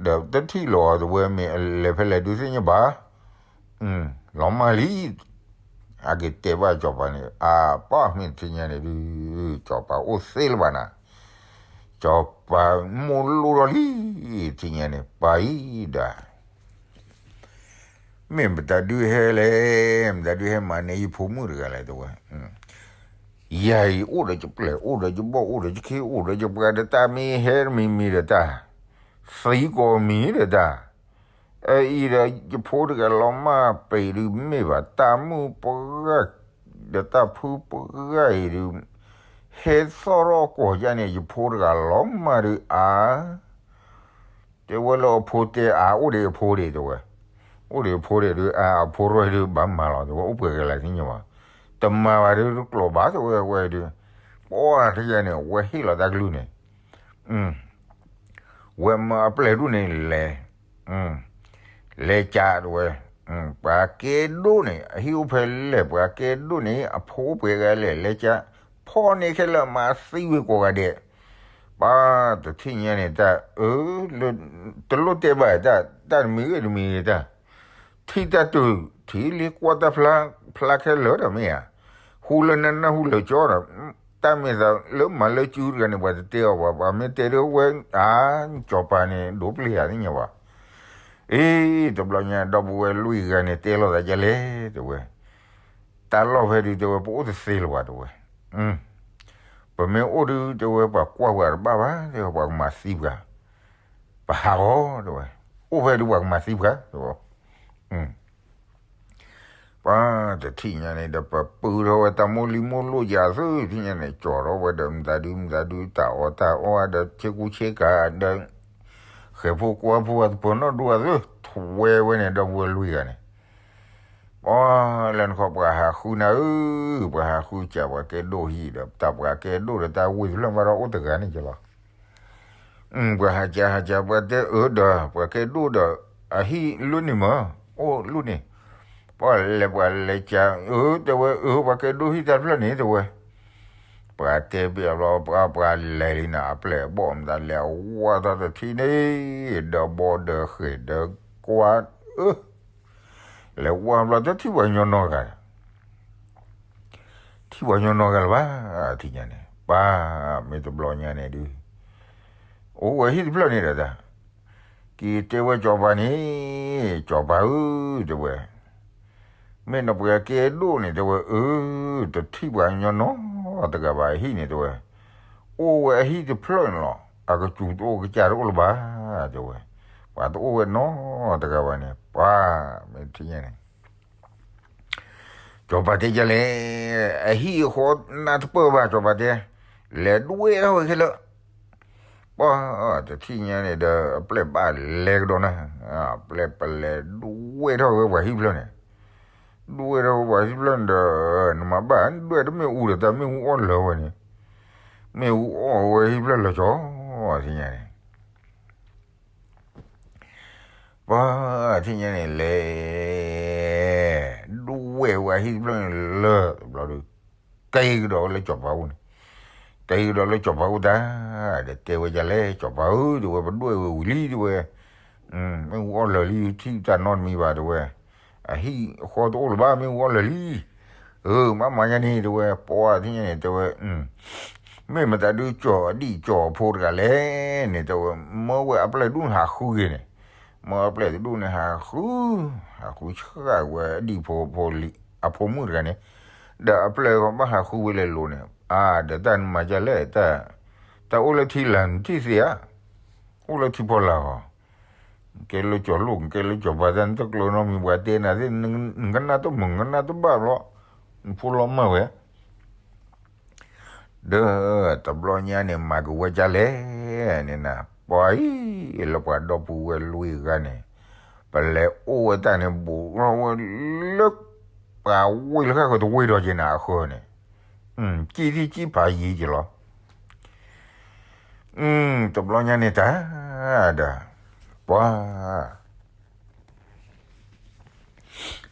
ဒီးတထံၣ်လီၤတဲဝဲ မ့ၢ်အလဲၤဖဲလဲၣ်ဒုးသ့ၣ်ညါဘၣ်, လီၤမၢ်လံ, အက့ၤတဲဘၣ်ကၠီၤပၤန့ၣ်, အပၢ်မ့ၢ်ထံၣ်ညါန့ၣ်ဒုး, ကၠီၤပၤအိၣ်သ့လၢၤဘၣ်နၤ, ကၠီၤပၤမိၢ်လိၣ်ထီၣ်လံ, ထံၣ်ညါန့ၣ် ပၢ်အံၤဒီး မ့ၢ်မတၤဒုးဟဲလဲၣ်, မတၤဒုးဟဲမၤန့ၢ်ယဖိမုၣ်တဂၤလဲၣ်တဲဝဲ, ယၤအံၤအိၣ်ဒီးယပျဲၢ် အိၣ်ဒီးယဘီၣ် အိၣ်ဒီးယခ့ အိၣ်ဒီးယပှၤဒီးတၢ်မ့ၢ်ဟဲတမံၤမံၤဒီးတၢ်, သံကိးမံၤဒီးတၢ်, အအံၤဒီးယဖိတဂၤလီၤမၢ်ပံာ်ဒုးမ့ၢ်ဘၣ် တၢ်မုၣ်ပှၢ် ဒီးတၢ်ဖုပှၢ်အံၤဒုး, ဟဲသီၣ်ထီၣ်ကိးယါန့ၣ် ယဖိတဂၤလီၤမၢ်ဒုးအါ တဲဝဲလၢအဖိတဲအါ အိၣ်ဒံးအဖိဒံးတဲဝဲ, အိၣ်ဒံးအဖိဒံးဒုး အဖိရီၢ်ဒုး ဘၣ်မၤလီၤတဲဝဲ အိၣ်ပှဲၤကလးသ့ၣ်ညါဘၣ်, တမၤဘၣ်ဒုး တကျိးဘၣ်တဲဝဲဝဲဒုး, ပှၤထံၣ်ညါန့ၣ် ဝဲဟ့ၣ်လီၤတၢ်ကလုၢ်န့ၣ်, ဝဲမၢအပျဲၢ်ဒိၣ်န့ၣ်လဲၤ လဲၤကးတဲဝဲ, ပှၤကဲဒိၣ်န့ၣ် အဟံၣ်အိၣ်ဖဲလဲၣ် ပှၤကဲဒိၣ်န့ၣ် အဖိအိၣ်ပှဲၤဂၤလဲၣ် လဲၤကး, ဖီန့ၢ်ခဲလၢာ်မၤသံဝ့ၤကိးဂၤဒဲး, ပှၤတထံၣ်ညါန့ၣ်တၢ်အၢ, တလိၣ်တဲဘၣ်တၢ် တၢ်တမံၤဂ့ၤတမံၤဂ့ၤတၢ်, ထံၣ်တၢ်တုၤ ထံၣ်လံကွၢ်တၢ်ဖျါ ဖျါခဲလၢာ်ဒီးမ့ၢ်ဧါ, ဟူလၢနၢ်နၢ်ဟူလၢကၠီဒီး, တၢ်မ့ၢ်သးလၢမၤလၢကုတဂၤန့ၣ် ပှၤတတဲအီၤဘၣ် ပှၤမ့ၢ်တဲဒ်ဝဲ အါ ကၠီၤပၤန့ၣ် ဒိးပျံၤယၤသ့ၣ်ညါဘၣ်, အ့ တဘျီညါဒီပုၢ်ဝဲၢ်လွံၢ်ဂၤန့ၣ် တဲလိာ်သးဒ်လဲၣ်တဲဝဲ, တၢ်လီၢ်ဖဲဒုးတဲဝဲ ပအိၣ်တသ့လၢၤဘၣ်တဲဝဲ, ပမ့ၢ်အိၣ်ဒုးတဲဝဲ ပှၤကွၢ်ပှၤတဘၣ်ဘၣ်တဲဝဲ ပှၤကမၤသံပှၤ, ပဟးဂီၤတဲဝဲ, အိၣ်ဖဲဒုးပှၤကမၤသံပှၤတဲဝဲ ပှၤတထံၣ်ညါန့ၣ်ဒီး ပပုၢ်ထီၣ်ဝဲတၢ်မိၢ်လံၤမိၢ်လိၣ်ယၤသုထံၣ်ညါန့ၣ် ကၠီၤထီၣ်ဝဲဒီးမတၤဒုမတၤဒု တၢ်အီၣ်တၢ်အီဒီးဆ့ကူဆ့ကၤဒီး ဃဲၤဖိကွၢ်ဖိအသပၢၤနီၣ်ဒိၣ်အသု ထွဲဝဲန့ၣ် ဒီပုၢ်ဝဲၢ်လွံၢ်ဂၤန့ၣ် ပှၤလၢနခီပှၤဟးဃုနၤဧၢ, ပှၤဟးဃုကးပှၤကဲဒိၣ်ဟံၣ်ဒီး တၢ်ပှၤကဲဒိၣ်ဒီးတၢ်ဝ့ၢ်တဖျၢၣ်မးဒီးအိၣ်တဂၤန့ၣ်ကလီၤ ပှၤဟးကးဟးကး ပှၤတဲအၢဒီး ပှၤကဲဒိၣ်ဒီး အဟံၣ်လၢန့ၣ်မး အိၣ်လၢန့ၣ်, ပှၤလဲၤပှၤလဲၤကး အၢ တဲဝဲ အၢ ပှၤကဲဒိၣ်ဟံၣ်တၢ်တဖျၢၣ်န့ၣ် တဲဝဲ, ပှၤတဲဘၣ်ဘျီ ပှၤပှၤလဲၤလံနၤ အပျဲၢ်အဘီၣ်မတၤလဲၤဝဲတၢ်တထံၣ်န့ၣ်, ဒီးဘီဒီးဃဲၤဒီးကွၢ် အၢ လဲၤဝဲဘျီတထံၣ်ပှၤကညီနီတဂၤ ထံၣ်ပှၤကညီနီတဂၤလၢၤဘၣ်, ထံၣ်ညါန့ၣ် ပၢ်မ့ၢ်တဘျီညါန့ၣ်ဒုး အိၣ်ဝဲဟံၣ်တဖျၢၣ်န့ၣ်ဒီးတၢ်, က့ၤတဲဝဲကၠီၤပၤန့ၣ်, ကၠီၤပၤဧၢ တဲဝဲ, မ့ၢ်နပှၤကဲဒိၣ်န့ၣ် တဲဝဲ, အၢ တထံၣ်ပှၤကညီနီတဂၤဘၣ်အဟံၣ်န့ၣ် တဲဝဲ, အိၣ်ဝဲအဟံၣ်တဖျၢၣ်န့ၣ်လီၤ, အကစူၤတအိၣ်ကစၢ်တအိၣ်လၢၤဘၣ်, တဲဝဲ, ပှၤတအိၣ်ဝဲနီတဂၤဘၣ်န့ၣ် ပှၤမ့ၢ်ထံၣ်ညါန့ၣ် ကၠီၤပၤတဲယလဲၣ်, အဟံၣ်အဃီနၢ်တပၢၢ်ဘၣ် ကၠီၤပၤတဲ, လဲၤဒွဲၣ်ထီၣ်ဝဲခဲလၢာ်, ပှၤတထံၣ်ညါန့ၣ်ဒီး အပျဲၢ်ဘၣ်လဲၤကဒီးနၤ, အပျဲၢ်ပလဲၤဒွဲၣ်ထီၣ်ဝဲပှၤဟံၣ်ဖျၢၣ်န့ၣ်, ဒွဲၣ်ထီၣ်ဝဲပှၤဟံၣ်ဖျၢၣ်န့ၣ်ဒီး နမၤဘၣ်ဒွဲၣ်တမ့ၢ်အူဒီးတၢ်မ့ၢ်အူအီၣ်လၢာ်ဝဲန့ၣ်, မ့ၢ်အူအီၣ်ဝဲဟံၣ်ဖျၢၣ်လၢာ်ကၠီၤ, ထံၣ်ညါန့ၣ် ပှၤထံၣ်ညါန့ၣ်လဲၤ ဒွဲၣ်ဝဲဟံၣ်တဖျၢၣ်န့ၣ်လၢာ်တဘျီဒီး ကဲကဒီးဝဲလၢကၠီၤပၤအိၣ်န့ၣ်, တဲကဒီးလၢစီၤပၤအိၣ်တၢ်, ဒီးတဲဝဲဒ်လဲၣ် စီၤပၤဧၢ တဲဝဲ ပဒွဲၣ်ဝဲဝံၤလံ တဲဝဲ, မ့ၣ်အူအီၣ်လၢာ်လံ ထံၣ်တၢ်နီတမံၤဘၣ် တဲဝဲ, အဟံၣ်ဃီတအိၣ်လၢၤဘၣ် မ့ၣ်အူအီၣ်လၢာ်လံ, အၢ မ့ၢ်မၤညါန့ၣ် တဲဝဲ ပှၤထံၣ်ညါန့ၣ် တဲဝဲ, မ့ၢ်မတၤဒုးကၠီၤအဒံၣ်ကၠီၤအဖိတဂၤလဲၣ်န့ၣ် တဲဝဲ, မၢဝဲအပျဲၢ်တဒူၣ်န့ၣ်ဟးဃုဂ့ၤန့ၣ်, မၢအပျဲၢ်တဒူၣ်န့ၣ်ဟးဃု, ဟးဃုဆှၣ်ဝဲအဒံၣ်ဖိဖိလံ အဖိမုၣ်တဂၤန့ၣ်, ဒီးအပျဲၢ်ဘၣ်ဟးဃုဝဲလဲၤလိၤန့ၣ်, အါ ဒီးတၢ်နမၤဒ်လဲၣ်, တၢ်အိၣ်လၢထံလၤနထံၣ်သ့ဧါ, အိၣ်လၢထံဖီလာ်ဧါ, ကဲလၢကၠီၤလိၣ် ကဲလၢကၠီၤပၤ တၢ်နတကျိၤနီတမံၤ ပှၤတဲနၤသ့ၣ် နကနၣ်တမုာ် နကနၣ်တဘၣ်ဘျီ, နဖိလီၤမၢ်ဝဲ ဒီးတဘျီညါန့ၣ် မၤက့ၤဝဲဒ်လဲၣ်န့ၣ်နၤ, ပှၤအံၤ လၢပှၤဒီပုၢ်ဝဲၢ်လွံၢ်ဂၤန့ၣ်, ပလဲၤအိၣ်ဝဲတၢ်န့ၣ် ဘူးထီၣ်ဝဲလၢ ပှၤဝ့ၢ်လၢဃၣ်ဃၢၤတဝ့ၢ်ဒီးက့ၤနၤအဃၢၤန့ၣ်, ကံၣ်ထံၣ်ကံၣ်ဖးယံၤက့ၤလီၤ. တဘျီညါန့ၣ်တၢ်ဒီး ပှၤ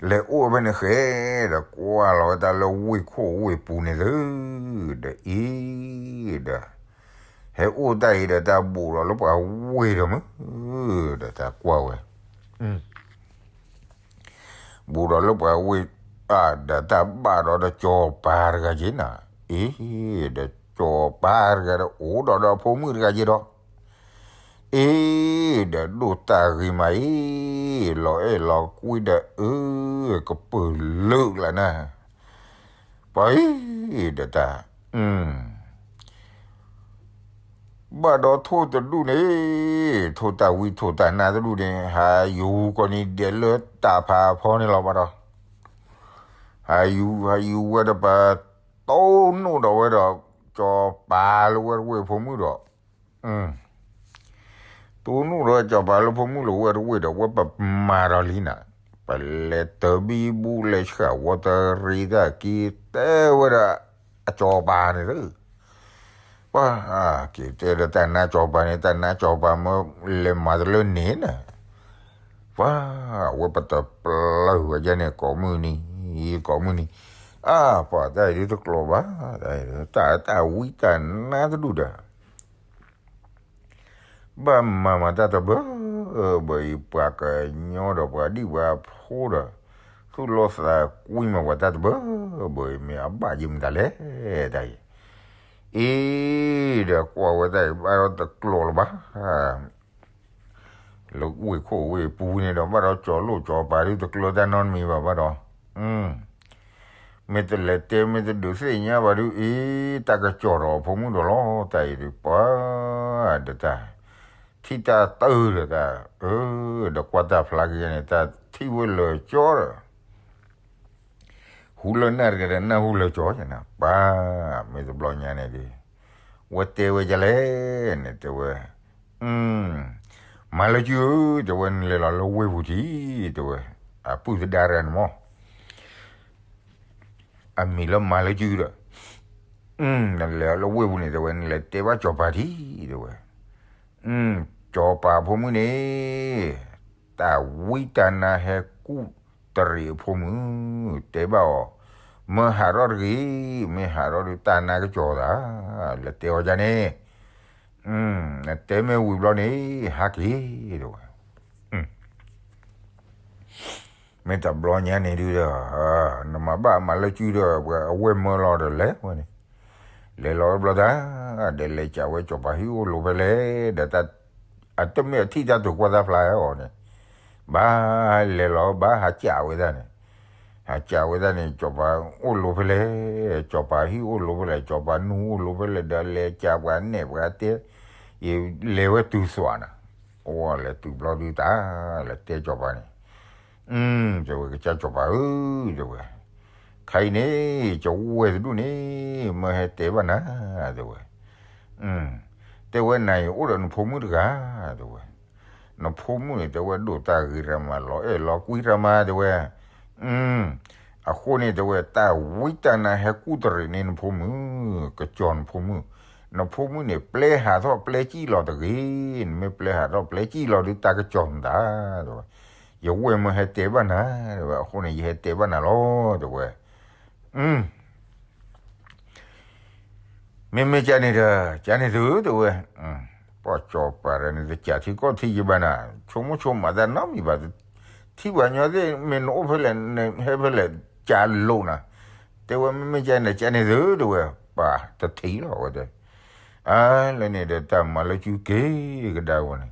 လဲၤအိၣ်ဝဲဖဲန့ၣ်ဃဲ ဒီးကွၢ်လီၤဝဲတၢ်လၢဝ့ၢ်ခိၣ်ဝ့ၢ်ပူၤန့ၣ်သု, ဒီးအံၤဒီး ဟဲအိၣ်တၢ်အံၤဒီးတၢ်ဘူးဒီးလၢပှၤဝ့ၢ်ဒီးမုၢ်, ဒီးတၢ်ကွၢ်ဝဲ ဘူးဒီးလၢပှၤဝ့ၢ်, ဒီးတၢ်ဘၣ်ဒီးဒီးစီၤပၤတဂၤက့ၤနၤ, အံၤ ဒီးစီၤပၤတဂၤဒီးအိၣ်ဒီးဒီးအဖိမုၣ်တဂၤက့ၤဒီး အ့ ဒီးဒိၣ်တၢ်ဂ့ၤမးအံၤ, လီၤအဲၣ်လီၤကွံဒီးအၢ ကပၢၢ်လၢာ်လၢ်နၤ, ပှၤအံၤ ဒီးတၢ် ဘၣ်ဒီးထိၣ်တဒူၣ်န့ၣ်, ထိၣ်တၢ်ဝံထိၣ်တၢ်နါတဒူၣ်န့ၣ် ဟးယူၤကိးနံၤဒဲးလၢတၢ်ဖးဖီန့ၣ်လီၤဘၣ်ဒီး, ဟးယူၤ ဟးယူၤဝဲဒီးပှၤ တိၢ်နီၣ်ဒီးဝဲဒီး စီၤပၤလၢဝဲတဝ့ၢ်ဖိမုၣ်ဒီး တိၢ်နီၣ်ဒီးစီၤပၤလၢဖိမုၣ်လၢဝဲတဝ့ၢ်ဒီး ဝဲပမၤဒီးလံနၤ, ပလဲၤတၢ်ဘံဘူလဲၤဆှၣ်ဝီတရံးတၢ်က့ၤတဲဝဲဒၣ် အစီၤပၤန့ၣ်လၢ ပှၤက့ၤတဲဒီးတၢ်နါစီၤပၤန့ၣ် တၢ်နါစီၤပၤမၢလဲၤမၤတလၢန့ၣ်နၤ, ပှၤ အဝဲပတပျၢ်ဝဲဒ်န့ၣ် ကိးမုၢ်နံၤ ကိးမုၢ်နံၤ, အါ ပှၤတၢ်အံၤဒ်တကျိၤဘၣ်, တၢ်တၢ်ဝံတၢ်နါတဒူၣ်ဒီး ဘၣ်မၤမၤတၢ်တဘၢဘၢအံၤ ပှၤကညီဒီးပှၤဒံၣ်ပှၤဖိဒီး သူၣ်လီသးကွံမၤပှၤတၢ်တဘၢဘၢအံၤ မ့ၢ်အဘၣ်ယံၤမတၤလဲၣ်တၢ်အံၤ, အ့ ဒီးကွၢ်ဝဲတၢ်အံၤဘၣ်ဒီးတကျိၤလၢၤဘၣ် လၢဝ့ၢ်ခိၣ်ဝ့ၢ်ပူၤန့ၣ်ဒီး ဘၣ်ဒီးစီၤလိၣ်စီၤပၤဒုးတကျၢၤတၢ်နီတမံၤဘၣ်ဘၣ်ဒီး, မ့ၢ်တလဲၤတဲမ့ၢ်တဒုးသ့ၣ်ညါဘၣ်ဒုးအ့ တၢ်ကစီၣ်ဒီးအဖိမုၣ်ဒီးလီၤ တၢ်အံၤဒုးပှၤ ဒီးတၢ် ထံၣ်တၢ်တၢၢ်ဒီးတၢ် အၢ ဒီးကွၢ်တၢ်ဖျါက့ၤန့ၣ် တၢ်ထံၣ်ဝဲလၢာ်ကၠီဒီး ဟူလၢနၢ်တဂၤဒီးနၢ်ဟူလၢာ်ကၠီန့ၣ် ပှၤ မ့ၢ်တဘျီညါန့ၣ်ဒုး ဝဲတဲဝဲဒ်လဲၣ်န့ၣ် တဲဝဲ မၤလၢကၠုဧၢ တဲဝဲ နလဲၤလီၤလၢဝ့ၢ်ပူၤထံး တဲဝဲ အပုၢ်သဒါရၤန့ၣ်မး အမံၤလၢမၤလၢကၠုဒီး နလဲၤလၢဝ့ၢ်ပူၤန့ၣ် တဲဝဲ နလဲၤတဲဘၣ်စီၤပၤထံး တဲဝဲ စီၤပၤဖိမုၣ်န့ၣ် တၢ်ဝံတၢ်နါဟဲကူၣ်တရံးအဖိမုၣ် တဲဘၣ်အီၤ မၢဟးထီၣ်တဂ့ၤ မ့ၢ်ဟးထီၣ်ဒုးတၢ်နါကစီၤသး လဲၤတဲအီၤဒ်န့ၣ် နတဲမ့ၢ်ဝံၤဘျီန့ၣ် ဟးက့ၤ တဲဝဲ မ့ၢ်တဘျီညါန့ၣ်ဒုးဒီး နမၤဘၣ်မၤလၢကၠုဒီး အဝဲၢ်မၢလီၤဒီးလဲၤဝဲန့ၣ် လဲၤလီၤဝဲဘျီတၢ် ဒီးလဲၤကးဝဲစီၤပၤဟံၣ်အိၣ်လိၤဖဲလဲၣ် ဒီး အတမ့ၢ်အထံၣ်တၢ်တိာ်ကွၢ်တၢ်ဖျါအီၤန့ၣ် ဘၣ်လဲၤလီၤဘၣ်ဟးကးဝဲဒၣ်န့ၣ် ဟးကးဝဲဒၣ်န့ၣ် စီၤပၤအိၣ်လိၤဖဲလဲၣ် စီၤပၤဟံၣ်အိၣ်လိၤဖဲလဲၣ် စီၤပၤနူအိၣ်လိၤဖဲလဲၣ် ဒီးလဲၤကးပှၤနဲၣ်ပှၤတဲ ယလဲၤဝဲတုၤသွးနၤ အိၣ်လဲၤတုၤဘျီဒုးတၢ် လဲၤတဲစီၤပၤန့ၣ် တဲဝဲကစၢ်စီၤပၤဧၢ တဲဝဲ ခါအံၤန့ၣ် ကဝဲၢ်တဒူၣ်န့ၣ် မၢဟဲတဲဘၣ်နၤ တဲဝဲ တဲဝဲနၤအံၤအိၣ်ဒီးနဖိမုၣ်တဂၤ တဲဝဲ နဖိမုၣ်န့ၣ် တဲဝဲဒိၣ်တၢ်ဂ့ၤရၤမး လီၤအဲၣ်လီၤကွံရၤမး တဲဝဲ အဃိန့ၣ် တဲဝဲ တၢ်ဝံတၢ်နါဟဲကူၣ်တရံးန့ၢ်နဖိမုၣ် ကစီၤနဖိမုၣ် နဖိမုၣ်န့ၣ် ပျဲဟးထီၣ်ပျဲကံၣ်လီၤတဂ့ၤ နမ့ၢ်ပျဲဟးထီၣ်ပျဲကံၣ်လီၤဒုးတၢ်ကစီၤနတၢ် တဲဝဲ ယဝဲၢ်မၢဟဲတဲဘၣ်နၤ တဲဝဲ အဃိန့ၣ် ယဟဲတဲဘၣ်နၤလီၤ တဲဝဲ မ့မ့ၢ်ကန့ၣ်ဒီး ကန့ၣ်သု တဲဝဲ, ပှၤစီၤပၤဒီးန့ၣ် တကးထံကီၢ်ထံယဘၣ်နၤ, ဆိကမိၣ်ဆိကမးတၢ်နီတမံၤဘၣ်, ထံၣ်ပှၤညီသ့ၣ် မ့ၢ်နအိၣ်ဖဲလဲၣ် နဟဲဖဲလဲၣ် ကလိာ်နၤ, တဲဝဲ မ့မ့ၢ်ကန့ၣ်ဒီး ကန့ၣ်သု တဲဝဲ, ပှၤတထံၣ်လီၤဝဲတဲ, အါ လၢန့ၣ်ဒီးတၢ်မၤလၢကုက့ၤကဒါဝဲန့ၣ်,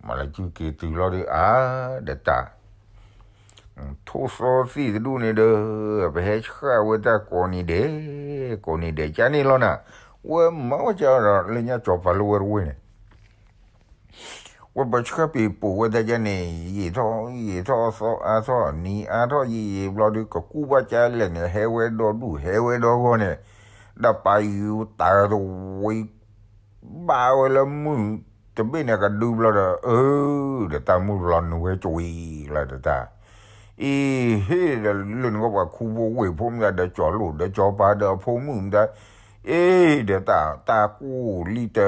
မၤလၢကုက့ၤတုၤလီၤဒီး အါ ဒီးတၢ် ထိၣ်သီသံၣ်တဒူၣ်န့ၣ်ဒီး ပဟဲဆှၣ်ဝဲတၢ်ကိးနံၤဒဲး, ကိးနံၤဒဲး ကန့ၣ်လီၤနၤ, ဝဲမၤဝဲကဒီးလၢညါစီၤပၤလၢဝဲတဝ့ၢ်န့ၣ်, ဝဲပဆှၣ်ပ့ၤပိာ်ဝဲတၢ်ကန့ၣ် ယံာ်ထီၣ်ယံာ်ထီၣ် သီအါထီၣ် နံၤအါထီၣ် ယံာ်ယံာ်ဘျီဒီး ကကူၣ်ဘၣ်ကလဲၣ်န့ၣ် ဟဲဝဲဒီဒူၣ် ဟဲဝဲဒီဂီၢ်န့ၣ်, ဒီးပာ်ယူၤတၢ်တဝံၤ ဘၣ်ဝဲလၢမုၢ်တဘ့ၣ်န့ၣ် ကဒုဘျီဒီး အၢ ဒီးတၢ်မုၢ်လီၤနုာ်ဝဲကွံာ်လီၤဒီးတၢ်, အံၤ ဟ့ၣ်ဒီးလၢနကီၢ်ပှၤခူဖိဝ့ၢ်ဖိမတၤဒီး ကၠီၤလိၣ်ဒီးကၠီၤပၤဒီးအဖိမုၣ်မတၤ, အ့ ဒီးတၢ် တၢ်ကူၣ်လံတ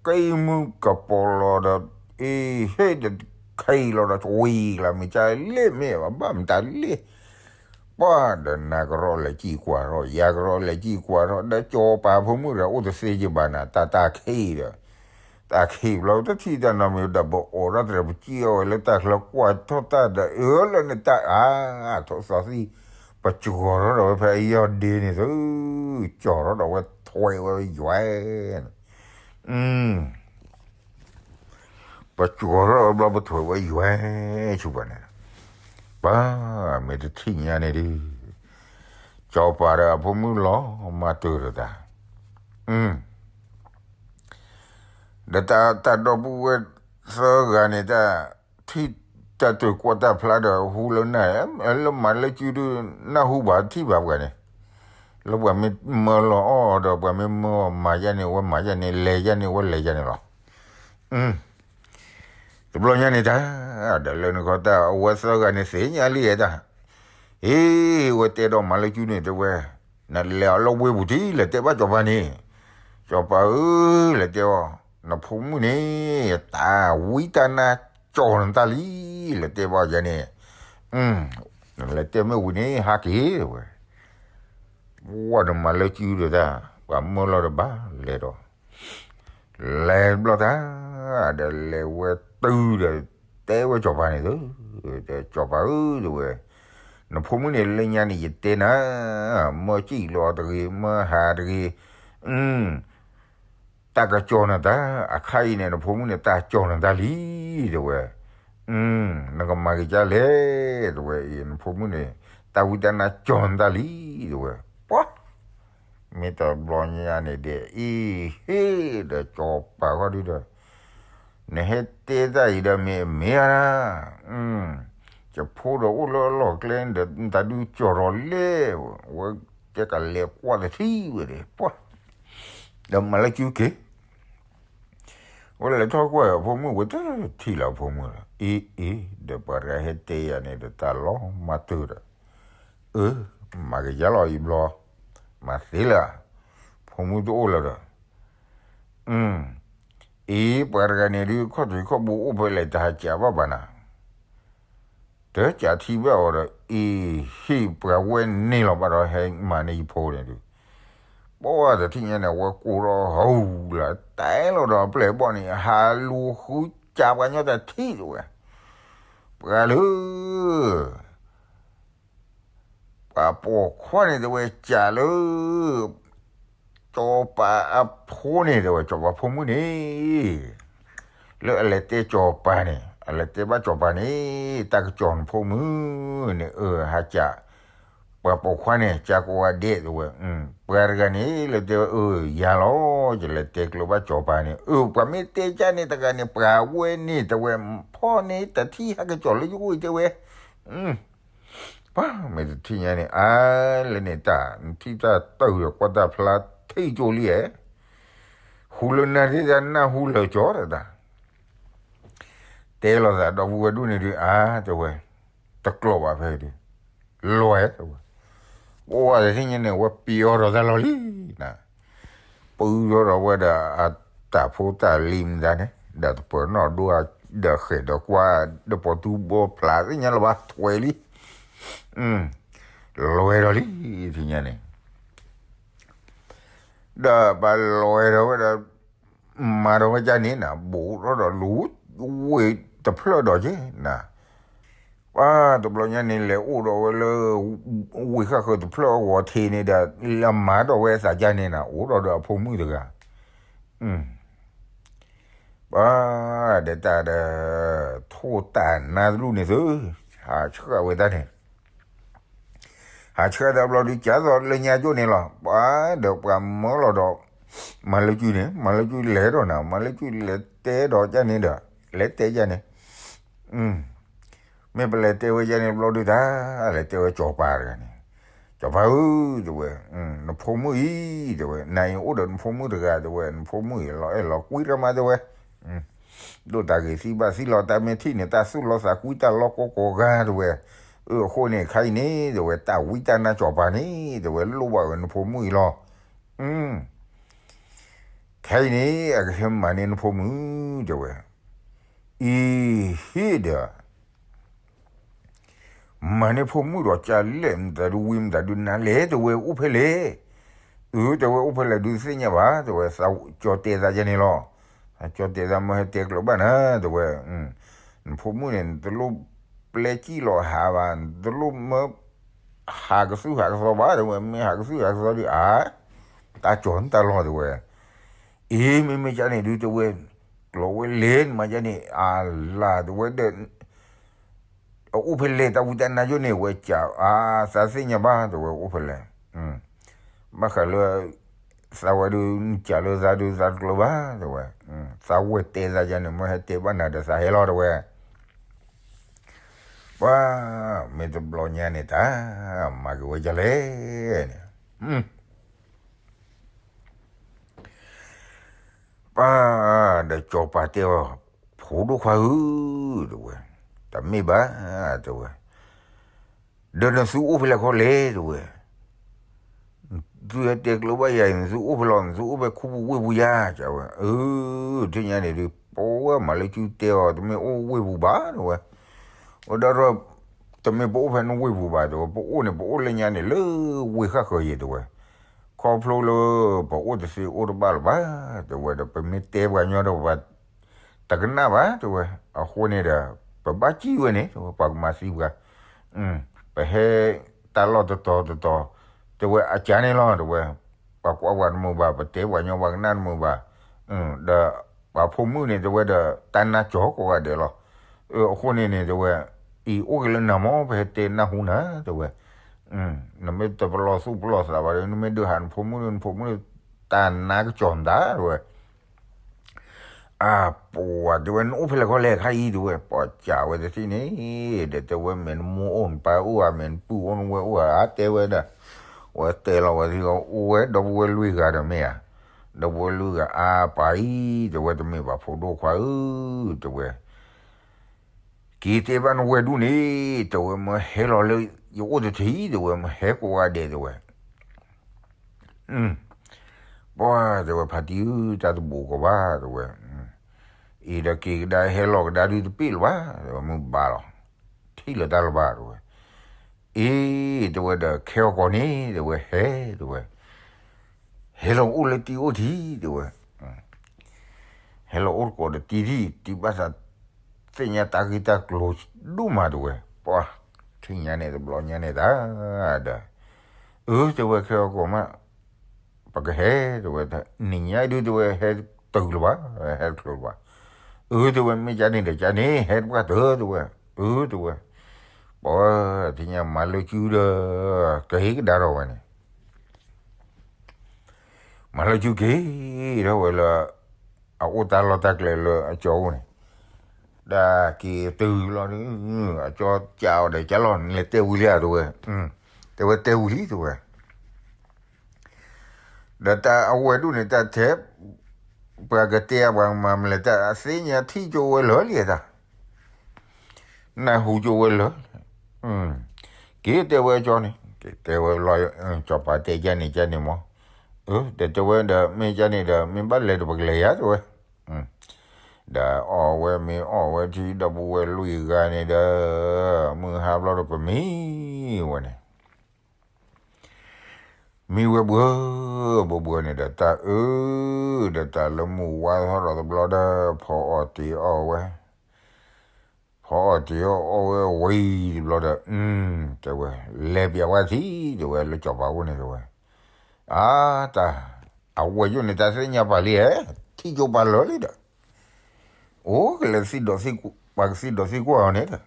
က့ၢ်မုၢ်ကပီၤလီၤဒီး, အံၤ ဟ့ၣ်ဒီးခ့လီၤဒီးကွံာ်လီၤ မ့ၢ်ကလဲၣ်မ့ၢ်ဘၣ်မတၤလဲၣ် ပှၤဒီးနၤကရီလဲၤစံၣ်ကွၢ်ထီၣ် ယၤကရီလဲၤစံၣ်ကွၢ်ထီၣ် ဒီးကၠီၤပၤဖိမုၣ်ဒီး အိၣ်တသ့ကဘၣ်နၤ တၢ်တၢ်ခံးဒီး, တၢ်ခံးဘျီတထံၣ်တၢ်နီတမံၤဒီး ပအိးထီၣ်တြဲၤ ပစံၣ်အီၤဝဲလၢတၢ်ချၢကွၢ်ထီၣ်တၢ်ဒီး အၢ လၢန့ၣ်တၢ်အါ ထိၣ်သီသံၣ် ပစှီၤထီၣ်ဒီးဝဲဖဲအယီၢ်ဒ့န့ၣ်သု, ကၠီၤထီၣ်ဒီးဝဲထွဲဝဲယွဲ ပစှီၤထီၣ်ဝဲဘျီ ပထွဲဝဲယွဲ ဆူပှၤန့ၣ်, ပှၤ မ့ၢ်တထံၣ်ညါန့ၣ်ဒုး, ကၠီၤပၤဒီးအဖိမုၣ်လီၤမၢ်တၢၢ်ဒီးတၢ်, ဒီးတၢ်ဒီပုၢ်ဝဲၢ်သၢဂၤန့ၣ် တၢ်ထံၣ်တၢ်တၢၢ်ကွၢ်တၢ်ဖျါဒီး ဟူလၢနၢ် လၢမၤလၢကုဒုး နၢ်ဟူဘၣ်ထံၣ်ဘၣ်ပှၤန့ၣ်, လၢပှၤမ့ၢ်မၢလီၤအီၣ်ဒီး ပှၤမ့ၢ်မၢအီၤမၤယါန့ၣ် အဝဲမၤယါန့ၣ် လဲၤယါန့ၣ် အဝဲလဲၤယါန့ၣ်လီၤ. တဘျီညါန့ၣ်တၢ်, ဒီးလၢနခီတၢ် အဝဲသၢဂၤန့ၣ်သ့ၣ်ညါလံတၢ်, အ့ ဝဲတဲဒီးမၤလၢကုန့ၣ်တဲဝဲ, နလဲၤအီၤလၢဝ့ၢ်ပူၤထံ လဲၤတဲဘၣ်စီၤပၤန့ၣ်, စီၤပၤဧၢ လဲၤတဲအီၤ, နဖိမုၣ်န့ၣ် တၢ်ဝံတၢ်နါကၠီၤနတၢ်လံ, လဲၤတဲဘၣ်ယါန့ၣ်, နလဲၤတဲမ့ၢ်ဝံၤန့ၣ် ဟးက့ၤဝဲ ဝဲဒီးမၤလၢကုဒီးတၢ် ပှၤမၢလီၤဒီးဘၣ်လဲၤဒီး, လဲၤဘျီတၢ်, ဒီးလဲၤဝဲတုၤဒီး တဲဝဲစီၤပၤန့ၣ်သု, တဲစီၤပၤဧၢ တဲဝဲ, နဖိမုၣ်န့ၣ်လၢညါန့ၣ် ယတဲနၤ, မၢစံၣ်လီၤတဂ့ၤ မၢဟးတဂ့ၤ, တၢ်ကကၠီၤနတၢ် အခါအံၤန့ၣ် နဖိမုၣ်န့ၣ် တၢ်ကၠီၤနတၢ်လံ တဲဝဲ, နကမၤက့ၤကၢ်လဲၣ် တဲဝဲ, နဖိမုၣ်န့ၣ် တၢ်ဝံတၢ်နါကၠီၤနတၢ်လံ တဲဝဲ, ပှၤ မ့ၢ်တဘျီညါန့ၣ်ဒီး အ့ ဟ့ၣ်ဒီးစီၤပၤဃီဒုဒီး, နဟဲတဲတၢ်အံၤဒီးမ့ၢ်အမ့ၢ်ဧါ, ယဖိဒီးအိၣ်လၢအလီၢ်ကျဲဒီး နတၢ်ဒုးကၠီၤထီၣ်လဲၣ်, ဝဲတဲကလဲၤကွၢ်တထံၣ်ဝဲဒီး ပှၤ ဒီးမၤလၢကုက့ၤ ဝဲလဲၤထီၣ်ကွၢ်အဖိမုၣ် ဝဲတထံၣ်လၢအဖိမုၣ်ဒီး အ့ အ့ ဒီးပှၤတဂၤဟဲတဲယၤန့ၣ်ဒီး တၢ်လီၤမၢ်တၢၢ်ဒီး, အၢ မၤက့ၤယါလီၤအံၤဘျီ, မၤသ့လၢၤ, ဖိမုၣ်တအိၣ်လၢၤဒီး, အ့ ပှၤတဂၤန့ၣ်ဒုး ခီၣ်ထံးခီၣ်ဘိအိၣ်ဖဲလဲၣ် တဟးကးဘၣ်ဘၣ်နၤ တကးထံၣ်ဘၣ်အီၤဒီး အ့ ဟ့ၣ်ပှၤဝဲန့ၢ်လီၤဘၣ်ဒီး ဟဲမၤန့ၢ်ယဖိန့ၣ်ဒုး, ပှၤတထံၣ်ညါန့ၣ် အဝဲကိးထီၣ်ဟူလၢ တဲလီၤဒီးအပျဲၢ်အဘီၣ်န့ၣ် ဟးလူၤဃုကးပှၤညီတထံၣ်တဲဝဲ, ပှၤလၢ ပှၤပိာ်ခွါန့ၣ်တဲဝဲ ကးလၢ စီၤပၤအဖိန့ၣ်တဲဝဲ စီၤပၤဖိမုၣ်န့ၣ် လၢအလဲၤတဲစီၤပၤန့ၣ် အလဲၤတဲဘၣ်စီၤပၤန့ၣ် တၢ်ကစီၤနဖိမုၣ်န့ၣ် အၢ ဟးကး ပှၤပိာ်ခွါန့ၣ် ကးကိးဂၤဒဲးတဲဝဲ, ပှၤတဂၤန့ၣ် လဲၤတဲဝဲ အၢ ယၤလီၤ ယလဲၤတဲကျိးဘၣ်စီၤပၤန့ၣ် အၢ ပှၤမ့ၢ်တဲကၢ်န့ၣ်တဂၤန့ၣ် ပှၤဝဲန့ၣ်တဲဝဲ ဖီၣ်န့ၣ်တထံၣ်ဟဲကစီၤလၢယအိၣ်အံၤတဲဝဲ ပှၤမ့ၢ်တထံၣ်ညါန့ၣ် အါ လၢန့ၣ်တၢ် နထံၣ်တၢ်တၢၢ်ဒီးကွၢ်တၢ်ဖျါထံၣ်ကၠိလံဧါ, ဟူလၢနၢ်သ့ၣ်တၢ်နၢ်ဟူလၢာ်ကၠီတၢ်, တဲလီၤသးဒီပုၢ်ဝဲၢ်ဒိၣ်န့ၣ်ဒုး အါ တဲဝဲ, တကျိးဘၣ်ဖဲဒုး, လွဲတဲဝဲ, ပှၤတထံၣ်ညါန့ၣ် ဝဲပျီထီၣ်တၢ်လီၤလံနၤ ပူထီၣ်ဒီးဝဲဒီးအတၢ်ဖိတၢ်လံၤမတၤန့ၣ် ဒီးတပၢၤနီၣ်ဒိ ဒီးဃဲၣ်ဒီးကွၢ် ဒီးပိာ်တူၢ်ဘီဖျးသ့ၣ်ညါလၢၤဘၣ်ထွဲလံ, လွဲဒီးလံ ထံၣ်ညါန့ၣ် ဒီးပလဲၤထီၣ်ဝဲဒီး မၤထီၣ်ဝဲဒၣ်န့ၣ်နၤ ဘူးထီၣ်ဒီးလူၤ ဝ့ၢ်တဖျၢၣ်ဒီးက့နၤ, ပှၤတဘျီညါန့ၣ် လဲၤအိၣ်ဒီးဝဲလၢ ဝ့ၢ်ဃၣ်ဃၢၤတဖျၢၣ်အဂီၤထံးန့ၣ်ဒီး လၢမၤဒီးဝဲအသးဒ်န့ၣ်နၤ အိၣ်ဒီးဒီးအဖိမုၣ်တဂၤ ပှၤဒီးတၢ်ဒီး ထိၣ်တၢ်နါတလူၢ်န့ၣ်သု, ဟးဆှၢဝဲတၢ်န့ၣ်, ဟးဆှၢတၢ်ဘျီဒုး ကၢ်သိးလၢညါကၠိန့ၣ်လီၤ. ပှၤဒီးပှၤမၢလီၤဒီး မၤလၢကုန့ၣ် မၤလၢကုလဲၤဒီးနၤ မၤလၢကုလဲၤတဲဒီးကၢ်န့ၣ်ဒီး လဲၤတဲကၢ်န့ၣ် မ့ၢ်ပလဲၤတဲဝဲဒ်န့ၣ်ဘျီဒုးတၢ်, လဲၤတဲဝဲစီၤပၤတဂၤန့ၣ်, စီၤပၤဧၢ, တဲဝဲ, နဖိမုၣ်အံၤ, တဲဝဲ, နၤအံၤအိၣ်ဒီးနဖိမုၣ်တဂၤ, တဲဝဲ, နဖိမုၣ်အံၤလီၤအဲၣ်လီၤကွံတမး, တဲဝဲ, ဒိၣ်တၢ်ဂ့ၤသံဘၣ်သံလီၤ, တၢ်မ့ၢ်ထံၣ်န့ၣ် တၢ်သူၣ်လီသးကွံတၢ်လီၢ်ကိးကိးဂၤ, တဲဝဲ, အဃိန့ၣ် ခဲအံၤန့ၣ်, တဲဝဲ, တၢ်ဝံတၢ်နါစီၤပၤန့ၣ်, တဲဝဲ, လိၣ်ဘၣ်ဝဲနဖိမုၣ်အံၤလီၤ. ခဲအံၤန့ၣ် အကဟဲမၤန့ၢ်နဖိမုၣ်, တဲဝဲ, အံၤဟ့ၣ်ဒီး မၤန့ၢ်ဖိမုၣ်ဒီးကၢ်လဲၣ်, မတၤဒုးဝံၤ မတၤဒုးနါလဲၣ်, တဲဝဲ, အိၣ်ဖဲလဲၣ်, အၢ, တဲဝဲ, အိၣ်ဖဲလဲၣ်ဒုးသ့ၣ်ညါဘၣ်, တဲဝဲ, ကၠီတဲသးယဲန့ၣ်လီၤ. ကၠီတဲသး မၢဟဲတဲကျၢၤဘၣ်နၤ, တဲဝဲ, နဖိမုၣ်န့ၣ် နတလိၣ်ပျဲကံၣ်လီၤဟးဘၣ်, နတလိၣ်မၢ ဟးကသုၣ်ဟးကသီဘၣ်, တဲဝဲ, မ့ၢ်ဟးကသုၣ်ဟးကသီဒုး အါ, တၢ်ကၠီနတၢ်လီၢ်, တဲဝဲ, အ့ မ့မ့ၢ်ကၢ်န့ၣ်ဒုး, တဲဝဲ, ကျိၤဝဲလဲၣ်နမၤကၢ်န့ၣ် အလၢ်, တဲဝဲဒီး အအိၣ်ဖဲလဲၣ် တၢ်ဝံတၢ်နါယိန့ၣ်, ဝဲကၢ်, အါ, သးသ့ၣ်ညါဘၣ်, တဲဝဲ, အိၣ်ဖဲလဲၣ်, ဘၣ်ဃးလၢ သးဝဲဒုး နကၢ်လၢသးဒုး သးတကျၢၤဘၣ်, တဲဝဲ, သးဝဲတဲသးယဲန့ၣ် မၢဟဲတဲဘၣ်နၤဒီးသးဟဲလီၤ, တဲဝဲ, ပှၤ, မ့ၢ်တဘျီညါန့ၣ်တၢ်, မၤက့ၤဝဲဒ်လဲၣ်န့ၣ် ပှၤ, ဒီးစီၤပၤတဲအီၤ, ဖိဒိၣ်ခွါဧၢ, တဲဝဲ, တမ့ၢ်ဘၣ်, တဲဝဲ, ဒီးနသုအိၣ်ဖဲလဲၣ်ခီလဲၣ်, တဲဝဲ, သုဟဲတဲကျၢၤဘၣ်ယၤအံၤ နသုအိၣ်ဖဲလဲၣ်, နသုအိၣ်ဖဲခူပူၤဝ့ၢ်ပူၤယၤ, တဲဝဲ, အၢ, ထံၣ်ညါန့ၣ်ဒုး ပဝဲမၤလၢကုတဲအီၤ တမ့ၢ်အိၣ်ဝ့ၢ်ပူၤဘၣ်, တဲဝဲ, ဝဲဒၣ်ဒီး တမ့ၢ်ပအိၣ်ဖဲနဝ့ၢ်ပူၤဘၣ်, တဲဝဲ, ပအိၣ်န့ၣ် ပအိၣ်လၢညါန့ၣ် လၢဝ့ၢ်ဃၣ်ဃၢၤယဲၤ, တဲဝဲ, ခီဖျိလၢ ပအိၣ်တသ့အိၣ်တဘၣ်လၢၤဘၣ်, တဲဝဲ, ဒီးပမ့ၢ်တဲပှၤညီဒီး ပှၤတကနၣ်ဘၣ်, တဲဝဲ, အဃိန့ၣ်ဒီး ပဘၣ်စံၣ်ဝဲန့ၣ်, တဲဝဲ, ပှၤကမၤသံပှၤ, ပဟဲတၢ်လီၢ်တတီၤတတီၤ, တဲဝဲ, အကၢ်န့ၣ်လီၤ, တဲဝဲ, ပှၤကွၢ်ပှၤတမုာ်ဘၣ်, ပတဲပှၤညီပှၤကနၣ်တမုာ်ဘၣ်, ဒီးပှၤဖိမုၣ်န့ၣ် တဲဝဲဒီး တၢ်နါကၠီကိးဂၤဒဲးလီၤ. အဃိန့ၣ်န့ၣ် တဲဝဲ, အံၤအိၣ်က့ၤလၢနၤမ့ၢ် ပဟဲတဲနၢ်ဟူနၤ, တဲဝဲ, နမ့ၢ်တပလီၢ်သူၣ်ပလီၢ်သးဘၣ်ဒီး နမ့ၢ်ဒုးဟးနဖိမုၣ်ဒီး နဖိမုၣ်ဒီး တၢ်နါကၠီနတၢ်, တဲဝဲ အပှၤ, တဲဝဲ, နအိၣ်ဖဲလဲၣ်ခီလဲၣ်ခါအံၤ, တဲဝဲ, ပှၤကၢ်ဝဲတထံၣ်န့ၣ်, ဒီးတဲဝဲ မ့ၢ်နမိၢ်အိၣ်နပၢ်အိၣ်ဧါ, မ့ၢ်နပုၢ်အိၣ်နဝဲၢ်အိၣ်ဧါ, အါတဲဝဲဒီး, ဝဲတဲလီၤဝဲသ့ၣ် အိၣ်ဝဲဒီပုၢ်ဝဲၢ်လွံၢ်ဂၤဒီးမ့ၢ်ဧါ, ဒီပုၢ်ဝဲၢ်လွံၢ်ဂၤ အါပှၤအံၤ, တဲဝဲ, တမ့ၢ်ဘၣ်ဖိဒိၣ်ခွါဧၢ, တဲဝဲ က့ၤတဲဘၣ်နဝဲၢ်ဒူၣ်န့ၣ်, တဲဝဲ, မ့ၢ်ဟဲလီၤလၢယအိၣ်တထံၣ်, တဲဝဲ, မ့ၢ်ဟဲကိးဂၤဒဲး, တဲဝဲ, ပှၤ, တဲဝဲ, ဖါတံၢ်ဧၢ, တၢ်တဘူးကီးဘၣ်, တဲဝဲ, အံၤဒီးက့ၤကဒါဟဲလီၤကဒါဒုးတပ့ၢ်လၢၤဘၣ်, တဲဝဲ, မုၢ်ဘၣ်လီၤ, ထံၣ်လၢတၢ်လၢၤဘၣ်, တဲဝဲ, အ့, တဲဝဲ, ဒီးခဲအကီၢ်န့ၣ်, တဲဝဲ, ဟဲ, တဲဝဲ ဟဲလီၤအိၣ်လၢတံၤအိၣ်ထံး, တဲဝဲ, ဟဲလီၤအိၣ်တကိးဒီးတံၤထံး, တံၤဘၣ်သးသ့ၣ်ညါတၢ်ဂ့ၢ်တၢ်ကျိၤဒိၣ်မး, တဲဝဲ, ပှၤ, ထံၣ်ညါန့ၣ်တဘျီညါန့ၣ်တၢ်, ဒီး, အၢ, တဲဝဲ, ခဲအကီၢ်မး, ပကဟဲ, တဲဝဲ, နံၤညါဒုး, တဲဝဲ, ဟဲတုၤလၢၤဘၣ်, ဟဲတချုးလၢၤဘၣ်, အၢ, တဲဝဲ, မ့ၢ်ကန့ၣ်ဒီးကန့ၣ် ဟဲတပှၢ်တၢၢ်, တဲဝဲ, အၢ, တဲဝဲ, ပှၤ, ထံၣ်ညါမၤလၢကုဒီး, ကဟ့ၣ်ကဒါထီၣ်ဝဲန့ၣ် မၤလၢကုက့ၤထီၣ်ဝဲလၢ အအိၣ်တၢ်လီၢ်တၢ်ကျဲလၢအကၠီအိၣ်န့ၣ်, ဒီးက့ၤတုၤလီၤ, အကၠီကးအီၤဒီးကလီၤ, နလဲၤတဲဝံၤလံဧါ, တဲဝဲ, တဲဝဲ, တဲဝံၤလံ, တဲဝဲ, ဒီးတၢ်အဝဲဒူၣ်န့ၣ် တၢ်ထဲ ပှၤကတဲပှၤမၤမလဲၣ်, တၢ်အသ့ၣ်ညါထံၣ်ကၠိဝဲလၢာ်လံတၢ် နၢ်ဟူကၠိဝဲလၢာ်, က့ၤတဲဝဲကၠီန့ၣ်, က့ၤတဲဝဲလီၤ, စီၤပၤတဲကန့ၣ်ကန့ၣ်မး, အၢ, ဒီးတဲဝဲဒီး မ့ၢ်ကန့ၣ်ဒီး မ့ၢ်ဘၣ်လဲၤဒီးပကလဲၤယၤ, တဲဝဲ, ဒီးအီၣ်ဝဲမ့ၤအီၣ်ဝဲထံ ဒီပုၢ်ဝဲၢ်လွံၢ်ဂၤန့ၣ်ဒီး, မုၢ်ဟါဘျီဒီးပမံဝဲန့ၣ်, မံဝဲဘှၢ ဘိဘိန့ၣ်ဒီးတၢ်အၢ, ဒီးတၢ်လၢမုၢ်ဝါထီၣ်ဒီးတဘျီဒီး ဖီအီၣ်တ့ၤအီၣ်ဝဲ, ဖီအီၣ်တ့ၤအီၣ်အီၣ်ဝဲဝံၤတဘျီဒီး, တဲဝဲ, လဲၤပျးဝဲထံၣ် တဲဝဲ လၢစီၤပၤအိၣ်န့ၣ် တဲဝဲ, အါတၢ်, အဝဲၢ်ယိၣ်န့ၣ် တၢ်သ့ၣ်ညါပာ်လံဧါ, ထံၣ်ကၠိပာ်လၢာ်လံဒီး အိၣ်ကလဲၤသံဒီးသံကွၢ်, ပှၤကသံဒီးသံကွၢ်အီၤန့ၣ်ဒီး,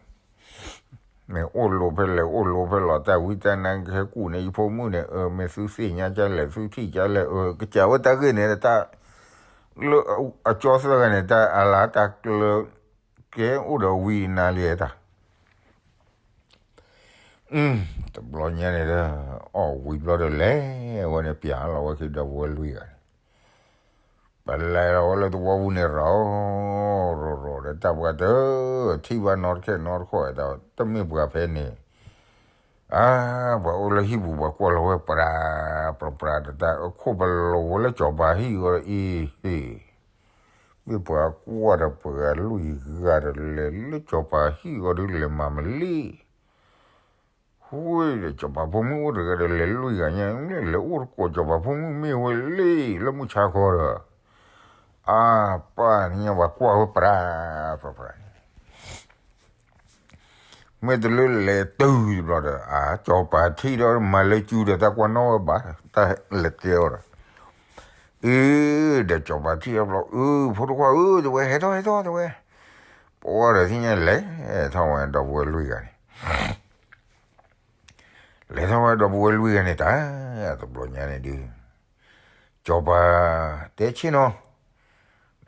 မ့ၢ်အိၣ်လိၤဖဲလဲၣ် အိၣ်လိၤဖဲလဲၣ် တၢ်ဝံတၢ်နါကဟဲကူၣ်န့ၢ်ယဖိမုၣ်န့ၣ် အၢ မ့ၢ်သုသ့ၣ်ညါကလဲၣ် သုထံၣ်ကလဲၣ် အၢ ကစၢ်ဝဲတၢ်ဂ့ၢ်န့ၣ် တၢ်လၢအကၠီသၢဂၤန့ၣ် တၢ်အလၤတၢ်ကျၢၤ ကဲအိၣ်ဒီးဝံနါလံတၢ် တဘျီညါန့ၣ်ဒီး အီၣ်ဝံၤဘျီဒီးလဲၤဝဲန့ၣ် ပျးလီၤဝဲခံဒီပုၢ်ဝဲၢ်လွံၢ်ဂၤန့ၣ်, ပလဲၤလီၤဝဲလၢသဝီပူၤန့ၣ် ရီၤရီၤရီၤဒီး တၢ်ပှၤတထံၣ်ဘၣ်နီတခဲနီတခီၣ် တမ့ၢ်ပှၤဖဲန့ၣ်, အါ ပှၤအိၣ်လၢဟံၣ်ပူၤ ပှၤကွၢ်လီၤဝဲ ပြၤ ပြၤ ပြၤ ဒီးတၢ်အခိၣ်ပလီၤဝဲလၢစီၤပၤဟံၣ်အဂီၢ်ဒီးအံၤ ဟ့ၣ် မ့ၢ်ပှၤကွၢ်ဒီးပှၤလွံၢ်ဂၤဒီး လဲၤလၢစီၤပၤဟံၣ်အဂီၢ်ဒီး လဲၤမၤမလံ ဃိဒီး စီၤပၤဖိမုၣ်အိၣ်တဂၤဒီး လဲၤလွံၢ်ဂၤညါ လဲၤအိၣ်တကိး စီၤပၤဖိမုၣ်မ့ၢ်ဝဲလံ လၢမုၢ်ဆါခီဒီး, အါ ပၢ်န့ၣ်ညါပှၤကွၢ်ဝဲ ပြၤ ပြၤ ပြၤန့ၣ် မ့ၢ်တလၢလဲၤတုၤတဘျီဒီး အါ စီၤပၤထံၣ်ဒီးမၤလၢစုဒီး တၢ်ကွၢ်နီၣ်ဝဲဘၣ် တၢ်လဲၤတဲအီၤဒီး, အၢ ဒီးစီၤပၤထံၣ်အဘျီ အၢ ဖိတခွါဧၢ တဲဝဲ ဟဲထီၣ် ဟဲထီၣ် တဲဝဲ, ပှၤဒီးသ့ၣ်ညါလဲၤထီၣ်ဝဲ ဒီပုၢ်ဝဲၢ်လွံၢ်ဂၤန့ၣ် လဲၤထီၣ်ဝဲဒီပုၢ်ဝဲၢ်လွံၢ်ဂၤန့ၣ်တၢ်, တဘျီညါန့ၣ်ဒုး စီၤပၤတဲဆ့ၣ်နီၤ,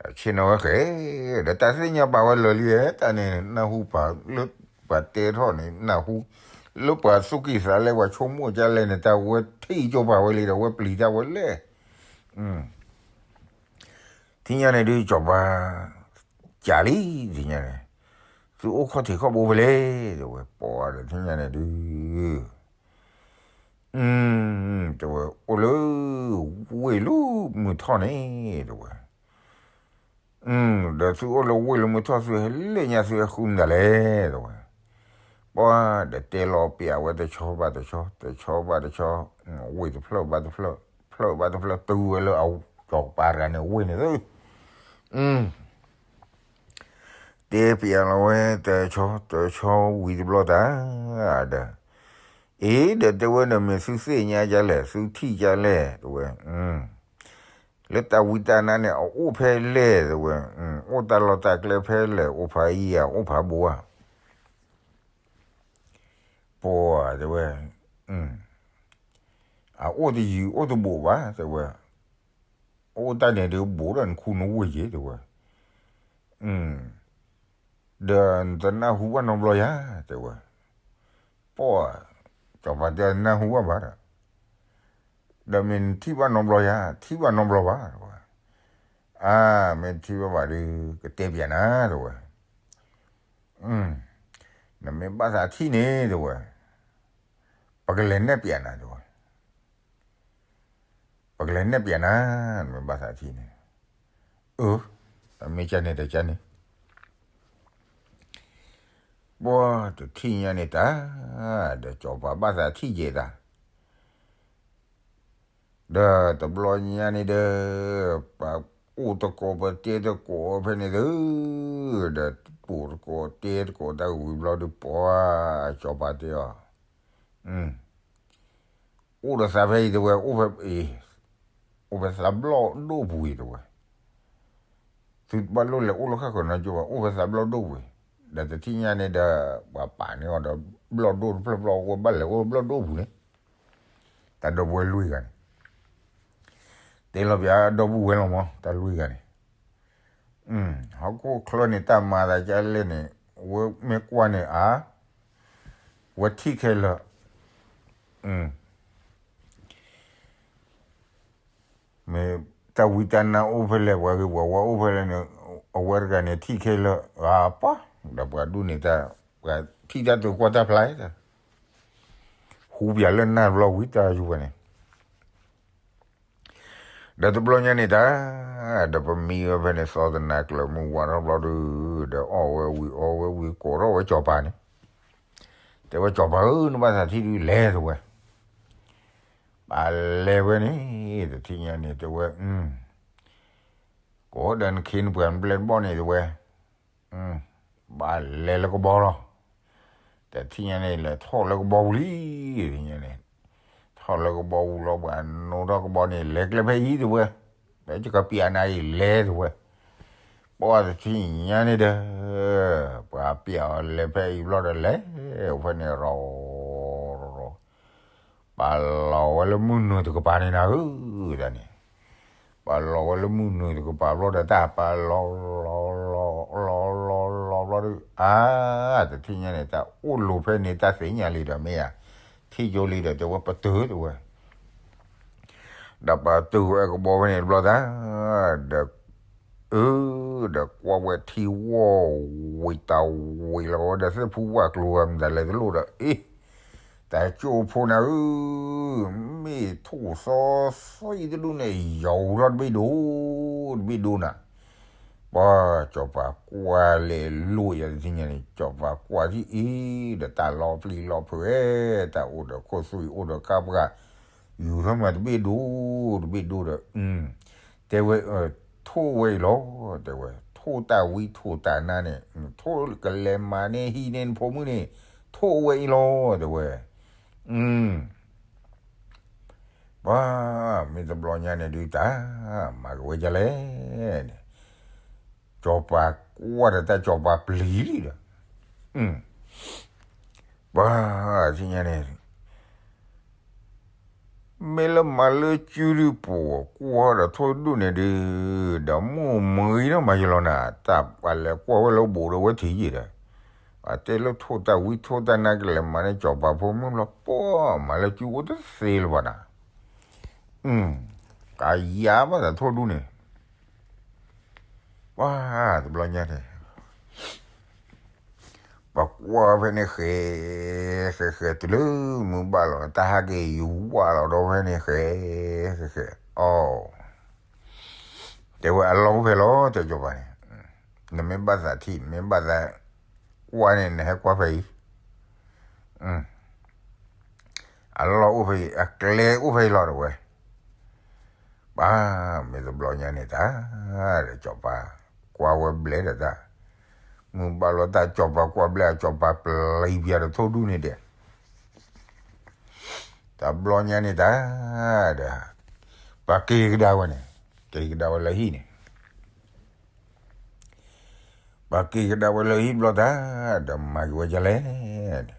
ဆ့ၣ်နီၤဝဲဃဲ, ဒီးတၢ်သ့ၣ်ညါပာ်ဝဲလၢာ်လံ, တၢ်န့ၣ်နၢ်ဟူပာ်လၢပှၤတဲထီၣ်န့ၣ် နၢ်ဟူ, လၢပှၤသူၣ်ကံၢ်သးလဲ ပှၤဆိကမိၣ်ကလဲၣ်န့ၣ် တၢ်ဝဲထံၣ်ကၠိပာ်ဝဲလံဒီး ဝဲပျံၤတၢ်ဝဲလဲၣ် ထံၣ်ညါန့ၣ်ဒုး စီၤပၤ ကးလံ, ထံၣ်ညါန့ၣ်, သုအိၣ်ခီၣ်ထံးခီၣ်ဘိဖဲလဲၣ်, တဲဝဲပှၤဒီး ထံၣ်ညါန့ၣ်ဒုး, တဲဝဲ အိၣ်လၢ ဝ့ၢ်လၢမုၢ်ထီၣ်န့ၣ်, တဲဝဲ, ဒီးသုအိၣ်လၢဝ့ၢ်လၢမုၢ်ထီၣ် သုဟဲလၢညါ သုဟဲဃုမတၤလဲၣ်, တဲဝဲ, ပှၤဒီးတဲလီၤပျးဝဲတဆီဘၣ်တဆီ, တဆီဘၣ်တဆီ, ဝ့ၢ်တဖျၢၣ်ဘၣ်တဖျၢၣ်, ဖျၢၣ်ဘၣ်တဖျၢၣ် တုၤဝဲလၢအစီၤပၤတဂၤန့ၣ် ဝ့ၢ်န့ၣ်သု, တဲပျးလီၤဝဲတဆီတဆီဝံၤတဘျီတၢ်, ဒီး, အ့ ဒီးတဲဝဲဒီး မ့ၢ်သုသ့ၣ်ညါကလဲၣ် သုထံၣ်ကလဲၣ် တဲဝဲ, လၢတၢ်ဝံတၢ်နါန့ၣ် အအိၣ်ဖဲလဲၣ် တဲဝဲ, အိၣ်တၢ်လီၢ်တၢ်ကျဲဖဲလဲၣ် အိၣ်ဖးယံၤဧါ အိၣ်ဖးဘိဧါ ပှၤတဲဝဲ, အအိၣ်တယံၤအိၣ်တဘူးဘၣ် တဲဝဲ, အိၣ်တၢ်န့ၣ်ဒုးဘူးဒီးနခူနဝ့ၢ်ယ့ၣ် တဲဝဲ, ဒီးနတနၢ်ဟူဘၣ်နီတဘျီယၤ တဲဝဲ, ပှၤ, စီၤပၤတဲနၢ်ဟူဘၣ်ဘၣ်ဒီး, ဒီးမ့ၢ်နထံၣ်ဘၣ်နီတဘျီယၤ ထံၣ်ဘၣ်နီတဘျီဘၣ် တဲဝဲ, အါ မ့ၢ်ထံၣ်ဘၣ်ဘၣ်ဒီး ကတဲပျးနၤ တဲဝဲ, နမ့ၢ်ဘၣ်သးထံၣ်န့ၣ် တဲဝဲ, ပကလဲၤနဲၣ်ပျးနၤ တဲဝဲ, ပကလဲၤနဲၣ်ပျးနၤ နမ့ၢ်ဘၣ်သးထံၣ်န့ၣ်, အၢ, မ့ၢ်ကန့ၣ်တကန့ၣ်, ပှၤတထံၣ်ညါန့ၣ်တၢ်, ဒီးစီၤပၤဘၣ်သးထံၣ်ကဲတၢ် ဒီးတဘျီညါန့ၣ်ဒီး, ပှၤအိၣ်တကိးပတဲတကိးဖဲန့ၣ်သု, ဒီးပိာ်တကိးတဲတကိးတၢ်ဝံၤဘျီဒီး ပှၤစီၤပၤတဲအီၤ, အိၣ်ဒီးသးဖဲအံၤ တဲဝဲ, အိၣ်ဖဲအံၤ, အိၣ်ဖဲသးဘျီၣ်ဒိၣ်ပူၤအံၤ တဲဝဲ, သုတဘၣ်လိၣ်လဲၤအိၣ်လၢဃၣ်ဃၢၤနီကၠိဘၣ် အိၣ်ဖဲသးဘျီၣ်ဒိၣ်ပူၤအံၤ, ဒီးတထံၣ်ညါန့ၣ်ဒီး, ပှၤပာ်န့ၢ်အီၤဒီး, ဘျီၣ်ဒိၣ်တဖျၢၣ်ဘျီၣ် ဝဲဘၣ်လဲၤအိၣ်ဘျီၣ်ဒိၣ်ပူၤန့ၣ်, တၢ်ဒီပုၢ်ဝဲၢ်လွံၢ်ဂၤန့ၣ်, တဲလီၤပျးဒီပုၢ်ဝဲၢ်လီၤမး တၢ်လွံၢ်ဂၤန့ၣ်, ဟီၣ်ခိၣ်ချၢန့ၣ် တၢ်မၤသးကလဲၣ်န့ၣ်, ဝဲမ့ၢ်ကွၢ်န့ၣ်အါ, ဝဲထံၣ်ခဲလၢာ်, မ့ၢ်တၢ်ဝံတၢ်နါအိၣ်ဖဲလဲၣ် ပှၤဂ့ၤပှၤဝါအိၣ်ဖဲလဲၣ်န့ၣ်, အဝဲတဂၤန့ၣ်ထံၣ်ခဲလၢာ်, အါပှၤ, ဒီးပှၤဒူၣ်န့ၣ်တၢ်, ပှၤထံၣ်တၢ်တုၤကွၢ်တၢ်ဖျါ, ဟူပျးလၢနၢ်ဘျီဝံၤတၢ်ယိဝဲန့ၣ် ဒီးတဘျီညါန့ၣ်တၢ်, ဒီးပမံဝဲဖဲန့ၣ် သီတနၤကျၢၤမုၢ်ဝါထီၣ်ဘျီဒုး, ဒီးအီၣ်ဝဲဝံၤအီဝဲဝံၤကိးထီၣ်ဝဲစီၤပၤန့ၣ်, တဲဝဲစီၤပၤဧၢ နဘၣ်သးထံၣ်ဒုးလဲၤ တဲဝဲ, ဘၣ်လဲၤဝဲန့ၣ် တထံၣ်ညါန့ၣ် တဲဝဲ, ကိးဒီးနခ့နပှၤနပျဲၢ်နဘီၣ်န့ၣ် တဲဝဲ, ဘၣ်လဲၤလၢကဘီလီၤ. တထံၣ်ညါန့ၣ် လဲၤထီၣ်လၢကဘီပူၤလံ, တထံၣ်ညါန့ၣ်, ထီၣ်လၢကဘီပူၤလီၤ ပှၤနိထီၣ်ကဘီန့ၣ် လဲၤကျဲဖဲအံၤ တဲဝဲ, ဒီးယကပျးနၤအံၤလဲၤ တဲဝဲ, ပှၤတထံၣ်ညါန့ၣ်ဒီး ပှၤပျးအီၤလဲၤဖဲအံၤဘျီဒီး လဲၤအိၣ်ဖဲန့ၣ်ရီၤ ပာ်လီၤဝဲလၢမုၢ်နုာ်တကပၤန့ၣ်နၤဧၢ, တၢ်န့ၣ်, ပာ်လီၤဝဲလၢမုၢ်နုာ်တကပၤဘျီဒီး တၢ်ပာ်လီၤလီၤလီၤလီၤလီၤဘျီဒီး အါ, တထံၣ်ညါန့ၣ် တၢ်အိၣ်လိၤဖဲန့ၣ် တၢ်သ့ၣ်ညါလံဒီး မ့ၢ်ဧါ, ထံၣ်ကၠိလံဒီး တဲဝဲပတုာ် တဲဝဲ ဒီးပတုာ်ဝဲကဘီဖဲန့ၣ်တဘျီတၢ်, ဒီး, အၢ, ဒီးကွၢ်ဝဲထံဝီၢ်ဝံၤတၢ်ဝံၤလီၤဝဲဒီး သ့ၣ်ဖူဝၣ်ကျိၤဝဲ မတၤလဲၤတလိၣ်ဒီး အ့, တၢ်ကၠိဖိနၤဧၢ, မ့ၢ်ထိၣ်သီသံတဒူၣ်န့ၣ် ယီၤထီၣ်တဘ့ၣ်ဒိၣ်, တဘ့ၣ်ဒိၣ်နၤ ပှၤစီၤပၤကွၢ်လဲၤလိာ်ယၤတထံၣ်ညါန့ၣ် စီၤပၤကွၢ်ထံၣ်အံၤ ဒီးတၢ်လီၤပျံၤလီၤဖုးဝဲ, တၢ်အိၣ်ဒီးခိၣ်သွံၣ်အိၣ်ဒီးကါပှၢ်, ယူၤထီၣ်မးတဘ့ၣ်ဒိၣ်, တဘ့ၣ်ဒိၣ်ဒီး, တဲဝဲ, ထိၣ်ဝဲအံၤလီၤ, တဲဝဲ, ထိၣ်တၢ်ဝံထိၣ်တၢ်နါန့ၣ်, ထိၣ်ကလဲၤမၤန့ၢ်ဟံးန့ၢ်နဖိမုၣ်န့ၣ်, ထိၣ်ဝဲအံၤလီၤ, တဲဝဲ, ပှၤမ့ၢ်တဘျီညါန့ၣ်ဒုးတၢ်, မၤက့ၤဝဲဒ်လဲၣ်န့ၣ်, စီၤပၤကွၢ်ဒီးတၢ်စီၤပၤပျံၤလံဒီး, ပှၤထံၣ်ညါန့ၣ်, မ့ၢ်လၢမၤလၢစုဒုးပှၤကွၢ်ဒီးထိၣ်တဒူၣ်န့ၣ်ဒုး, ဒီးမိၢ်မ့ၢ်ဂ့ၤနီၢ်မၤယလီၤနၤ, တၢ်ပှၤလဲၤကွၢ်ဝဲလၢဘူးဒီးဝဲထံၣ်ယံၤဒီး, အတဲလၢထိၣ်တၢ်ဝံထိၣ်တၢ်နါကလဲၤမၤန့ၢ်စီၤပၤဖိမုၣ်လီၤ, ပှၤမၤလၢစုအိၣ်တသ့လၢၤဘၣ်နၤ, ကယၤဘၣ်တၢ်ထိၣ်ဒူၣ်န့ၣ်, ပှၤတဘျီညါန့ၣ် ပှၤကွၢ်ဖဲန့ၣ်ဃဲ, ဃဲဃဲတုၤလၢမုၢ်ဘၣ်လီၤ တၢ်ဟးက့ၤယူၤဝၣ်လီၤဒီးဖဲန့ၣ်ဃဲ, ဃဲဃဲ, အီ, တဲဝဲအလီၢ်အိၣ်ဖဲလီၤ တဲစီၤပၤန့ၣ်, နမ့ၢ်ဘၣ်သးထံၣ် နမ့ၢ်ဘၣ်သးကွၢ်န့ၣ် နဟဲကွၢ်ဖဲအံၤ, အလီၢ်အိၣ်ဖဲအံၤ အကျဲအိၣ်ဖဲအံၤလီၤ တဲဝဲ, ပှၤမ့ၢ်တဘျီညါန့ၣ်တၢ်, ဒီးစီၤပၤကွၢ်ဝဲဘျဲၣ်ဒီးတၢ်, မုၢ်ဘၣ်လီၤတၢ်စီၤပၤကွၢ်ဘျဲၣ် အစီၤပၤပျံၤပၠးဒီးထိၣ်ဒူၣ်န့ၣ်ဒီး, တဘျီညါန့ၣ်တၢ်, ဒီး, ပှၤက့ၤကဒါဝဲန့ၣ်, က့ၤကဒါဝဲလၢဟံၣ်န့ၣ် ပှၤက့ၤကဒါဝဲလၢဟံၣ်ဘျီတၢ်, ဒီးမၤက့ၤဝဲဒ်လဲၣ်န့ၣ်,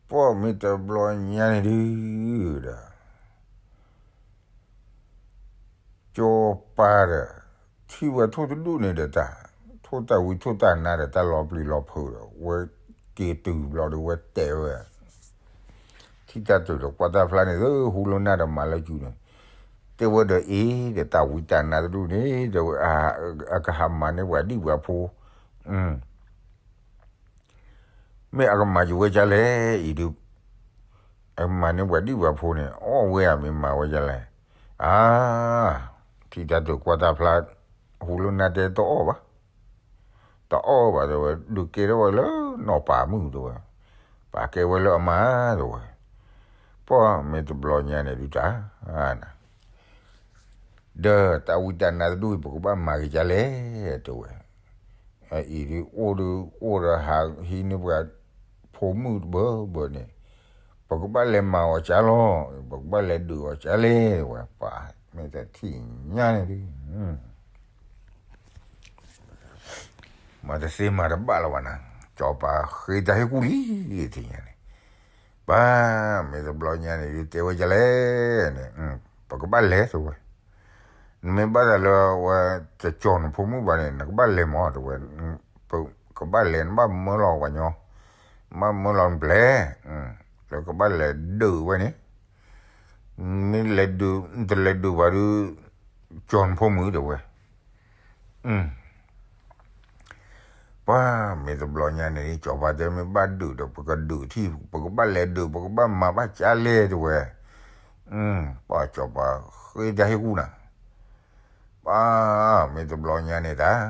ပှၤမ့ၢ်တဘျီညါန့ၣ်ဒုး, စီၤပၤဒီး, ထံၣ်ဝဲထိၣ်တဒူၣ်န့ၣ်ဒီးတၢ်, ထိၣ်တၢ်ဝံထိၣ်တၢ်နါဒီးတၢ်လီၤပျံၤလီၤဖုးဒီး ဝဲက့ၤတုၤဘျီဒီးဝဲတဲဝဲ ထံၣ်တၢ်တုၤဒီးကွၢ်တၢ်ဖျါန့ၣ် လၢဟူလၢနၢ်ဒီးမၤလၢစုန့ၣ်, တဲဝဲဒီးအ့ၣ်ဒီးတၢ်ဝံတၢ်နါတဒူၣ်န့ၣ် တဲဝဲ, အကဟးမၤန့ၢ်ပှၤဒံၣ်ပှၤဖိ, မ့ၢ်အကမၤယဝဲဒ်လဲၣ်အံၤဒုး, အကမၤန့ၢ်ပှၤဒံၣ်ပှၤဖိန့ၣ် အီၣ်ဝဲဧါ မ့ၢ်မၤဝဲဒ်လဲၣ်, အါ, ထံၣ်တၢ်တုၤကွၢ်တၢ်ဖျါ, ဟူလၢနၢ်တဲတအီၣ်ဘၣ်, တအီၣ်ဘၣ်တဲဝဲ ဒုးကဲထီၣ်ဝဲလၢနီၢ်ပၤမုၣ်တဲဝဲ, ပာ်ကဲဝဲလၢအမါတဲဝဲ, ပှၤမ့ၢ်တဘျီညါန့ၣ်ဒုးတၢ် ဒီးတၢ်ဝံတၢ်နါတဒူၣ်အံၤ ပကဘၣ်မၤက့ၤဒ်လဲၣ်တဲဝဲ, အအံၤဒုးအိၣ်ဒုးအိၣ်ဒီးဟးဟံးန့ၢ်ပှၤဖိမုၣ်တဘၢဘၢန့ၣ်, ပကဘၣ်လဲၤမၤအီၤကၢလီၤ, ပကဘၣ်လဲၤဒုးအီၤကၢလဲၣ်တဲဝဲ, ပှၤမ့ၢ်တထံၣ်ညါန့ၣ်ဒုး မၤတသ့မၤတဘၣ်လၢၤဘၣ်နၤ, စီၤပၤဃ့တၢ်ဟ့ၣ်ကူၣ်လံ, ထံၣ်ညါန့ၣ်, ပှၤမ့ၢ်တဘျီညါန့ၣ်ဒုးတဲဝဲဒ်လဲၣ်န့ၣ်, ပကဘၣ်လဲၤတဲဝဲ, နမ့ၢ်ဘၣ်သးလၢဝဲတကၠီၤနဖိမုၣ်ဘၣ်န့ၣ် နကဘၣ်လဲၤမးတဲဝဲ, ပကဘၣ်လဲၤ နဘၣ်မၢလီၤပှၤညီ, နဘၣ်မၢလီၤနပျဲၢ်, ဒီးကဘၣ်လဲၤဒုးဝဲန့ၣ်, မ့ၢ်လဲၤဒုး နတလဲၤဒုးဘၣ်ဒီး, ကၠီၤနဖိမုၣ်တဲဝဲ, ပှၤမ့ၢ်တဘျီညါန့ၣ် စီၤပၤတဲမ့ၢ်ဘၣ်ဒုးဒီး ပကဒုးထံၣ် ပကဘၣ်လဲၤဒုး ပကဘၣ်မၤဘၣ်ကၢလဲၣ်တဲဝဲ, ပှၤစီၤပၤဃ့တၢ်ဟ့ၣ်ကူၣ်နၤ, ပှၤမ့ၢ်တဘျီညါန့ၣ်တၢ်,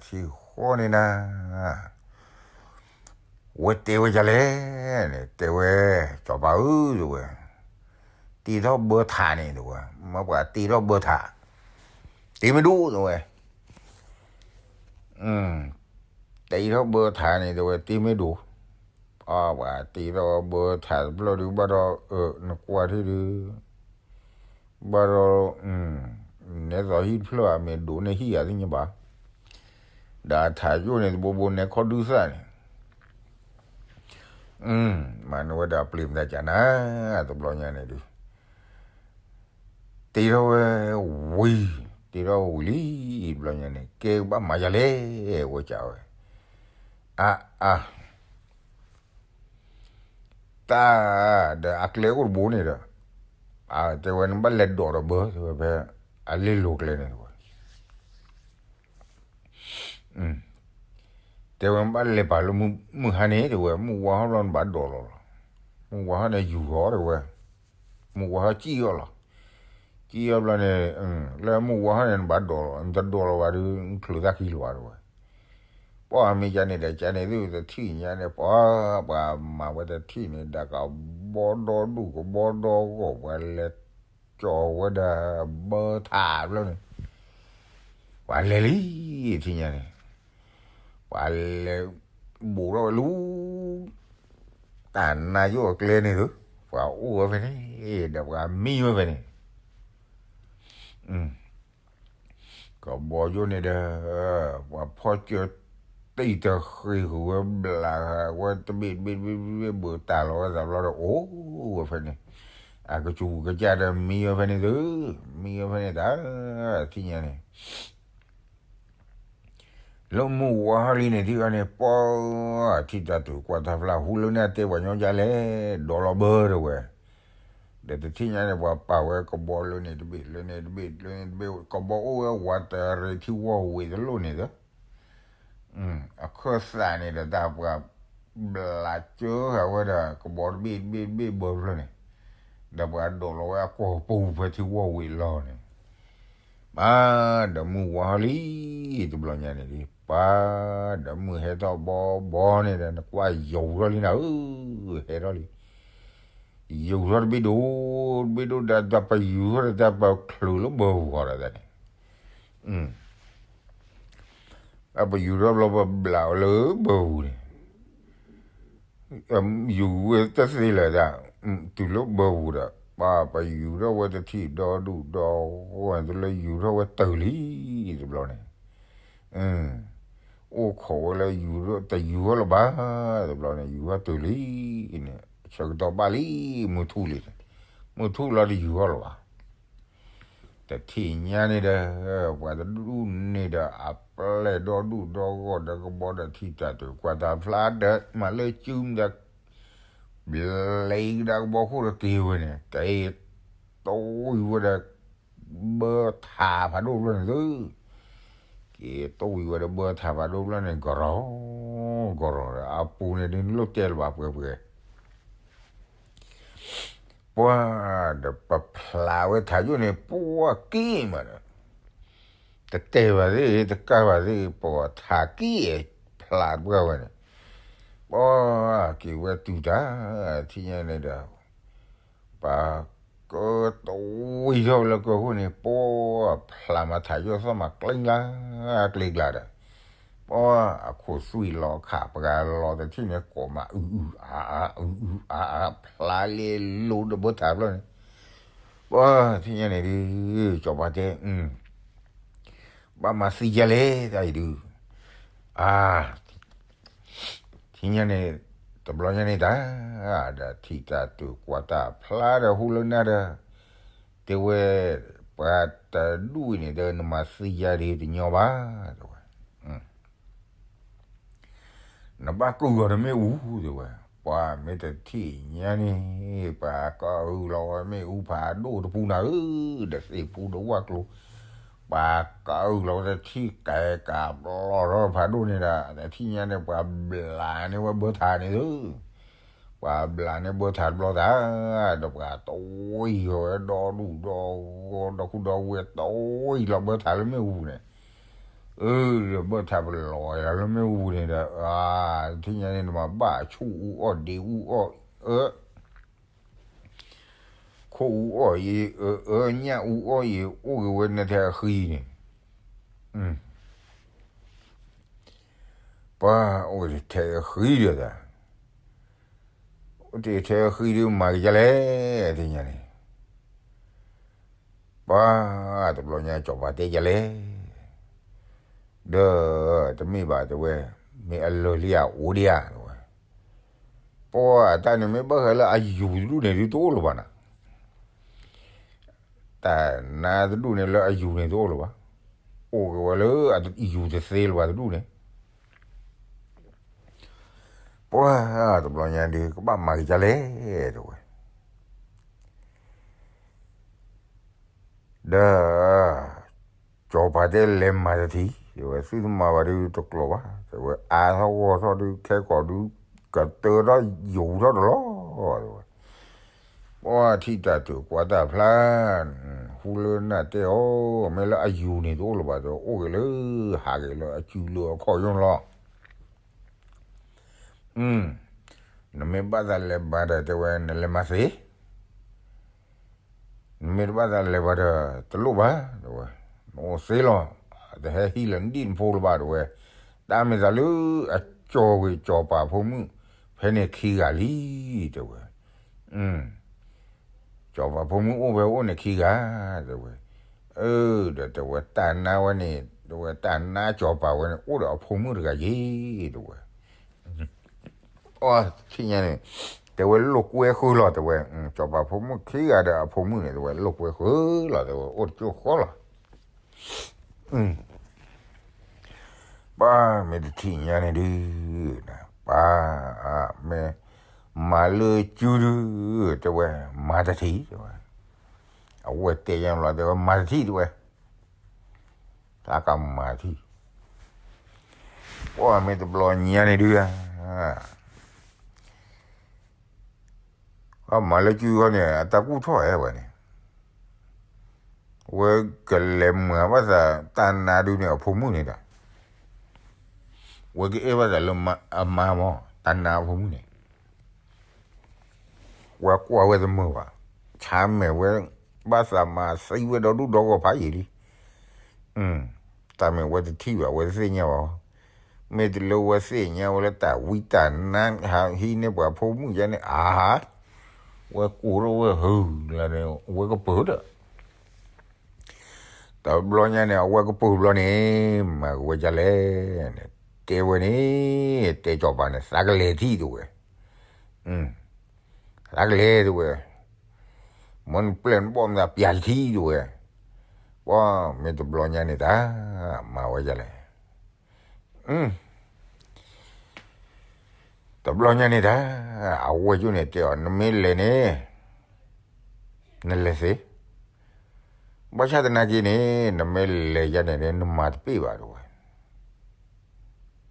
ထံၣ်ဃီန့ၣ်နၤ ဝဲတဲဝဲဒ်လဲၣ်န့ၣ် တဲဝဲ, စီၤပၤဧၢတဲဝဲ, တ တ့ထီၣ်ဘၢထးန့ၣ်တဲဝဲ, မ့ၢ်ပှၤတ့ထီၣ်ဘၢထး, တ့မ့ၢ်ဒိၣ်တဲဝဲ, တ့ထီၣ်ဘၢထးန့ၣ်တဲဝဲတ့မ့ၢ်ဒိၣ်, အပှၤတ့ထီၣ်ဘၢထးတဖျၢၣ်ဒုး ဘၣ်ဒီး နကွၢ်ထံၣ်ဒုး ဘၣ်ဒီး နဲသိးဟံၣ်တဖျၢၣ်အမ့ၢ်ဒိၣ်န့ၢ်ဟံၣ်ဧါသ့ၣ်ညါဘၣ်, ဒီးအထးယိာ်န့ၣ်တဘိဘိနဲခီဒုသၣ်န့ၣ် မၤနၢၤဝဲဒၣ်ပျ့ၤမတၤကနၤ, တဘျီညါန့ၣ်ဒုး တ့ထီၣ်ဝဲဝံၤ, တ့ထီၣ်ဝံၤလံ, တဘျီညါန့ၣ် ကဲကဘၣ်မၤယၤလဲၣ်, ဝဲကးဝဲ, အါအါ တၢ်ဒီးအကျဲအိၣ်တဘိန့ၣ်ဒီး, တဲဝဲနဘၣ်လဲၤဒိးဒီးဘၢ တဲဝဲဖဲ အလ့လိၤကျဲန့ၣ်တဲဝဲ, တဲဝဲနဘၣ်လဲၤပာ်လၢမုၢ်ဟါန့ၣ် တဲဝဲ မုၢ်ဝါဟီၣ်ဘျီနဘၣ်ဒိးလီၤလီၤ, မုၢ်ဝါဟီၣ်န့ၣ်ယူၤထီၣ်တဲဝဲ, မုၢ်ဝါဟီၣ်စံၣ်အီၤလီၤ, စံၣ်အီၤဘျီန့ၣ်, လၢမုၢ်ဝါဟီၣ်န့ၣ်နဘၣ်ဒိးလီၤ, နတဒိးလီၤဘၣ်ဒီး နချုးတၢ်ခံလီၤဘၣ်တဲဝဲ, ပှၤမ့ၢ်ကန့ၣ်ဒီး ကန့ၣ်သုတထံၣ်ညါန့ၣ် ပှၤ, ပှၤမၤဝဲတထံၣ်န့ၣ် ဒီးကဘီဒီဒူၣ်ကဘီဒီဂီၢ် ပှၤလဲၤကၠီၤဝဲဒၣ်ဘၢထးဖျၢၣ်န့ၣ်, ပှၤလဲၤလံ, ထံၣ်ညါန့ၣ်, ပှၤလဲၤဘူးထီၣ်ဝဲလၢ တၢ်နါယိၣ်အကျဲန့ၣ်သု, ပှၤအိၣ်ဝဲဖဲန့ၣ်, ဒီးပှၤမံဝဲဖဲန့ၣ် ကဘီယိၣ်န့ၣ်ဒီး, ပှၤဖီၣ်စၢၤတံၢ်တဃ့ၢ်ဃုာ်ဝဲဘျးဝဲတဘ့ၣ်တဘ့ၣ်တဘ့ၣ်တဘ့ၣ် ဘၢတၢ်လီၤဝဲသးဘျီဒီး အိၣ်ဝဲဖဲန့ၣ်, အကစူၤကစၢ်ဒီးမံဝဲဖဲန့ၣ်သု, မံဝဲဖဲန့ၣ်တၢ်, ထံၣ်ညါန့ၣ် လၢမုၢ်ဝါဟီၣ်လံန့ၣ် ထံၣ်အီၤန့ၣ် ပှၤထံၣ်တၢ်တုၤကွၢ်တၢ်ဖျါ ဟူလၢန့ၣ်တဲပှၤညီဒ်လဲၣ်, ဒိးလီၤဘၢတဲဝဲ, ဒီးတထံၣ်ညါန့ၣ် ပှၤပာ်ဝဲကဘီလၢန့ၣ်တဘ့ၣ် လၢန့ၣ်တဘ့ၣ် လၢန့ၣ်တဘ့ၣ် ကဘီအိၣ်ဝဲဝးတရံးထံဝီၢ်ဝံၤတလိၣ်န့ၣ်ဒီး အခၢၣ်သးန့ၣ်ဒီး တၢ်ပှၤဘျးစၢဃာ်ဝဲဒီး ကဘီတဘ့ၣ်တဘ့ၣ်တဘ့ၣ်ဘၢဖျၢၣ်န့ၣ်, ဒီးပှၤဒိးလီၤဝဲအကိာ်ပူၤဖဲထံဝီၢ်ဝံၤလီၤန့ၣ်, မၤဒီးမုၢ်ဝါဟီၣ်လံ, တဘျီညါန့ၣ်ဒ် ပှၤဒီးမုၢ်ဟဲထီၣ်ဘီဘီန့ၣ်ဒီး နကွၢ်ယူၤထီၣ်လံနၤဧၢ, ဟဲထီၣ်လံ ယူၤထီၣ်တဘ့ၣ်ဒိၣ်, တဘ့ၣ်ဒိၣ်ဒီး တၢ်ပယူၤထီၣ်ဒီး တၢ်ပချုးလၢဘၢပူၤဃီဒီးန့ၣ်, တၢ်ပယူၤထီၣ်ဘျီပဘျးအီၤလၢဘၢပူၤန့ၣ်, ယူၤဝဲတသ့လၢၤဒၣ်, တုၤလၢဘၢပူၤဒီး ပပယူၤထီၣ်ဝဲတထံၣ်ဒီဒူၣ်ဒီဂီၢ် တုၤလၢယူၤထီၣ်ဝဲတုၤလံ, တဘျီန့ၣ် အိၣ်ခိးဝဲလၢယူၤ တယူၤထီၣ်လၢၤဘၣ်, တဘျီန့ၣ် ယူၤထီၣ်တုၤလံန့ၣ် ဆၢကတီၢ်ဘၣ်လံ, မုၢ်ထူၣ်လံ, မုၢ်ထူၣ်လီၤတယူၤထီၣ်လၢၤဘၣ်, တထံၣ်ညါန့ၣ်ဒီး ပှၤတဒူၣ်န့ၣ်ဒီး အပျဲၢ်ဒီဒူၣ်ဒီဂီၢ်ဒီးကဘီဒီး ထံၣ်တၢ်တုၤကွၢ်တၢ်ဖျါဒီး မၤလၢစုမတၤ ဘျဲကဒါကဘီခိၣ်ဒီးက့ၤဝဲန့ၣ် က့ၤတိၢ်ဝံၤဝဲဒီး ဘၢထးဖးဒိၣ်ဖျၢၣ်န့ၣ်သု, က့ၤတိၢ်ဝံၤဝဲဒီးဘၢထးဖးဒိၣ်ဖျၢၣ်န့ၣ် ကရီၤ ကရီၤဒီး အပူၤန့ၣ်ဒ်နလိၣ်တဲလၢၤဘၣ်ပှဲၤပှဲၤ ပှၤဒီးပဖျးဝဲထးယိာ်န့ၣ် ပှၤက့ၤမးဒီး တတဲဘၣ်သ့ၣ် တကးဘၣ်သ့ၣ် ပှၤထးက့ၤဖျးပှၢ်ဝဲန့ၣ် ပှၤက့ၤဝဲတုၤတၢ် ထံၣ်ညါန့ၣ်ဒီး ပှၤကတဝံၤထီၣ်ဝဲလၢကၢခိၣ်န့ၣ် ပှၤဖျးမၤထးယိာ်သီၣ်မၤကျဲလၢကျဲကျါဒီး ပှၤအခိၣ်သွံၣ်လီၤခးပှၤလီၤတထံၣ်န့ၣ် ကိးမးအုအုအါအါ အုအုအါအါ ဖျါလဲၤလိၤဒီးဘၢထးဖျၢၣ်န့ၣ် ပှၤထံၣ်ညါန့ၣ်ဒုး ကၠီၤပၤတဲ ဘၣ်မၤသံယါလဲၣ်တၢ်အံၤဒုး အါ ထံၣ်ညါန့ၣ် တဘျီညါန့ၣ်တၢ် ဒီးထံၣ်တၢ်တုၤကွၢ်တၢ်ဖျါဒီးဟူလၢနၤဒီး တဲဝဲ ပှၤတဒူၣ်အံၤန့ၣ်ဒီး နမၤသံယါဒ်တညီဘၣ် တဲဝဲ နဘၣ်ကုၢ်ဂီၤတမ့ၣ်အူ တဲဝဲ, ပှၤမ့ၢ်တထံၣ်ညါန့ၣ် ပှၤကအုၣ်လီၤဝဲမ့ၣ်အူဖးဒိၣ်တပူၤနၤဧၢ, ဒီးသ့ၣ်ပူၤဒီးဝၣ်ကျိၤ, ပှၤကအုၣ်လီၤဝဲတထံၣ်ကဲကးဘျီထီၣ်ဖးဒိၣ်န့ၣ်ဒီး တထံၣ်ညါန့ၣ် ပှၤဘျးန့ၢ်ဝဲဘၢထးန့ၣ်သု, ပှၤဘျးန့ၢ်ဘၢထးတဘျီတၢ်, ဒီးပှၤတဝံၤဝဲဒီဒူၣ်ဒီဂီၢ် ဒီခူဒီဝ့ၢ်တဝံၤလီၤဘၢထးလၢမ့ၣ်အူန့ၣ် အၢ ဒီးဘၢထးပလီၤလၢမ့ၣ်အူန့ၣ်ဒီး အါ ထံၣ်ညါန့ၣ် နမၤဘၣ်ဆူၣ်အူအီၣ်ဒ့အူအီၣ် အၢ ခိ ဖိအူအီၣ်အံၤ အၢ အၢ ညၣ်အူအီၣ်အံၤ အိၣ်က့ၤဝဲနထဲအဃံန့ၣ်, ပှၤအိၣ်ထဲအဃံဒီးသး, အိၣ်ထဲအဃံဒုးမၤက့ၤဒ်လဲၣ်, သ့ၣ်ညါန့ၣ်, ပှၤတဘျီညါ စီၤပၤတဲဒ်လဲၣ်, ဒီးတမ့ၢ်ဘၣ်တဲဝဲ, မ့ၢ်အလၢာ်လံဧါ အိၣ်ဒံးဧါတဲဝဲ, ပှၤတၢ်န့ၣ်မ့ၢ်ဘၣ်ဃးလၢအယူၤတဒူၣ်န့ၣ်ဒုးတအိၣ်လၢၤဘၣ်နၤ, တၢ်နါတဒူၣ်န့ၣ်လၢအယူၤန့ၣ်တအိၣ်လၢၤဘၣ်, အိၣ်က့ၤဝဲလၢအယူၤတသ့လၢၤဘၣ်တဒူၣ်န့ၣ်, ပှၤတဘျီညါဒုး ကဘၣ်မၤက့ၤဒ်လဲၣ်တဲဝဲ ဒီး စီၤပၤတဲလဲၤမၤတထံၣ်, တဲဝဲ သုတမၤဘၣ်ဒုးတကျိၤဘၣ်, တဲဝဲ အါထီၣ်ဂီၢ်ထီၣ်ဒုး ခဲကိာ်ဒုး ကတၢထီၣ်ယူၤထီၣ်တလီၤ, တဲဝဲ, ပှၤထံၣ်တၢ်တုၤကွၢ်တၢ်ဖျါ, ဟူလၢနၢ်တဲအီၤ, မ့ၢ်လၢအယူၤန့ၣ်တအိၣ်လၢၤဘၣ်, တဲဝဲ အိၣ်က့ၤလၢ ဟးက့ၤလၢအစုလၢအခီၣ်ယိၣ်လီၤ နမ့ၢ်ဘၣ်သးလဲၤမၤဒီး တဲဝဲ နလဲၤမၤသ့, နမ့ၢ်တဘၣ်သးလဲၤမၤဒီး တလိၣ်ဘၣ်, တဲဝဲ, နအိၣ်သ့လီၤ, တဟဲဟံးလၢနဒံၣ်နဖိလၢၤဘၣ် တဲဝဲ, တၢ်မ့ၢ်သးလၢအကၠီၤဝံၤ စီၤပၤဖိမုၣ် ဖဲန့ၣ်ခံဂၤလံ, တဲဝဲ, စီၤပၤဖိမုၣ်အိၣ်ဖဲအိၣ်န့ၣ်ခံဂၤ, တဲဝဲ, အၢ ဒီးတဲဝဲ တၢ်နါဝဲန့ၣ် တဲဝဲ တၢ်နါစီၤပၤဝဲန့ၣ် အိၣ်ဒီးအဖိမုၣ်တဂၤယ့ၣ် တဲဝဲ, အီ ထံၣ်ညါန့ၣ်, တဲဝဲလိာ်ကွဲဃုာ်လီၤ တဲဝဲ, စီၤပၤဖိမုၣ်ခံဂၤဒီးအဖိမုၣ်န့ၣ် တဲဝဲလိာ်ကွဲဃုာ်လီၤ တဲဝဲ အိၣ်တကၠိၢ်ဃီလီၤ, ပၢ်မ့ၢ်တထံၣ်ညါန့ၣ်ဒုး, ပၢ်, မ့ၢ်, မၤလၢစုဒုး, တဲဝဲ, မၤတထံၣ် တဲဝဲ, အဝဲတဲညါလီၤ တဲဝဲ မၤတထံၣ် တဲဝဲ, တၢ်ကမၤထံၣ်, ပၢ်မ့ၢ်တဘျီညါန့ၣ်ဒုး, မၤလၢစုဃီန့ၣ် အတၢ်ကူၣ်ထီၣ်ဝဲန့ၣ်, ဝဲကလဲၤမၤဘၣ်သးတၢ်နါဒုးန့ၣ်အဖိမုၣ်န့ၣ်ဒီး, ဝဲကအဲၣ်ဘၣ်သးလၢအမါမ့ၢ် တၢ်နါအဖိမုၣ်န့ၣ် ဝဲကွၢ်ဝဲတမုာ်ဘၣ်, ဆါမဲာ်ဝဲ, ဘၣ်သးမၤသံဝဲဒီဒူၣ်ဒီဂီၢ်ဖးယံာ်လံ, တၢ်မ့ၢ်ဝဲတထံၣ်ဘၣ် ဝဲတသ့ၣ်ညါဘၣ်, မ့ၢ်တလၢဝဲသ့ၣ်ညါဝဲလၢတၢ်ဝံတၢ်နါဟးဟံးန့ၢ်ပှၤဖိမုၣ်ယါန့ၣ် အါ, ဝဲကိးထီၣ်ဝဲဟုလၢန့ၣ် ဝဲကပၢၤဒီး တဘျီညါန့ၣ် အဝဲကပၢၤဘျီန့ၣ် မၤကဝဲဒ်လဲၣ်န့ၣ်, တဲဝဲန့ၣ်, တဲစီၤပၤန့ၣ် သးကလဲၤထံၣ် တဲဝဲ, သးကလဲၤ တဲဝဲ, မ်နပျဲၢ်နဘီၣ်မတၤပျၢ်ယထံၣ် တဲဝဲ, ပှၢ်မ့ၢ်တဘျီညါန့ၣ်တၢ်, မၤဝဲဒ်လဲၣ် တဘျီညါန့ၣ်တၢ်, အဝဲကၠိန့ၣ်တဲအီၤ နမ့ၢ်လဲၤန့ၣ်, နလဲၤသ့, ဘၣ်ဆၣ်သနာ်က့န့ၣ် နမ့ၢ်လဲၤယါန့ၣ် နမၤတပ့ၢ်ဘၣ် တဲဝဲ,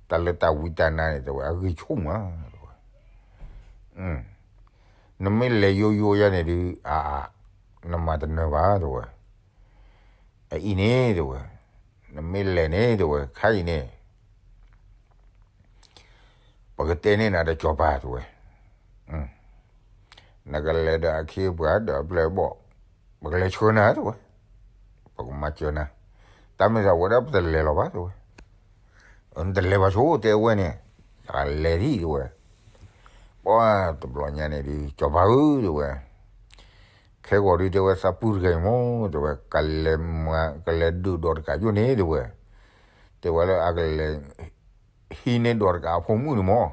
တၢ်လၢတၢ်ဝံတၢ်နါန့ၣ် တဲဝဲ အဂံၢ်ဆူၣ်မး တဲဝဲ, နမ့ၢ်လဲၤယိယိယါန့ၣ်ဒုး အါ, နမၤတနၢၤဘၣ် တဲဝဲ, အအံၤန့ၣ် တဲဝဲ, နမ့ၢ်လဲၤန့ၣ် တဲဝဲ ခါအံၤန့ၣ် ပကတဲန့ၢ်နၤဒီးစီၤပၤ တဲဝဲ, နကလဲၤဒီးအခ့အပှၤဒီးအပျဲၢ်အဘီၣ်, ပကလဲၤဆှၢနၤ တဲဝဲ, ပကမၤစၢၤနၤ, တၢ်မ့ၢ်သးဝဲဒၣ်ပတလဲၤလီၤဘၣ် တဲဝဲ, နတလဲၤဘၣ်ဆိ တဲဝဲန့ၣ်, တလဲၤဒံး တဲဝဲ, ပှၢ်တဘျီညါန့ၣ်ဒုး စီၤပၤဧၢ တဲဝဲ, ခဲဂီၤဒုး တဲဝဲ သးပုၢ်တဂၤအံၤမ့ၢ် တဲဝဲ ကလဲၤဒုးဒီးတကးယိၣ်န့ၣ် တဲဝဲ, တဲဝဲလၢအကလဲၤ ဟံးန့ၢ်ဒီးတကးအဖိမုၣ်န့ၣ်မ့ၢ်,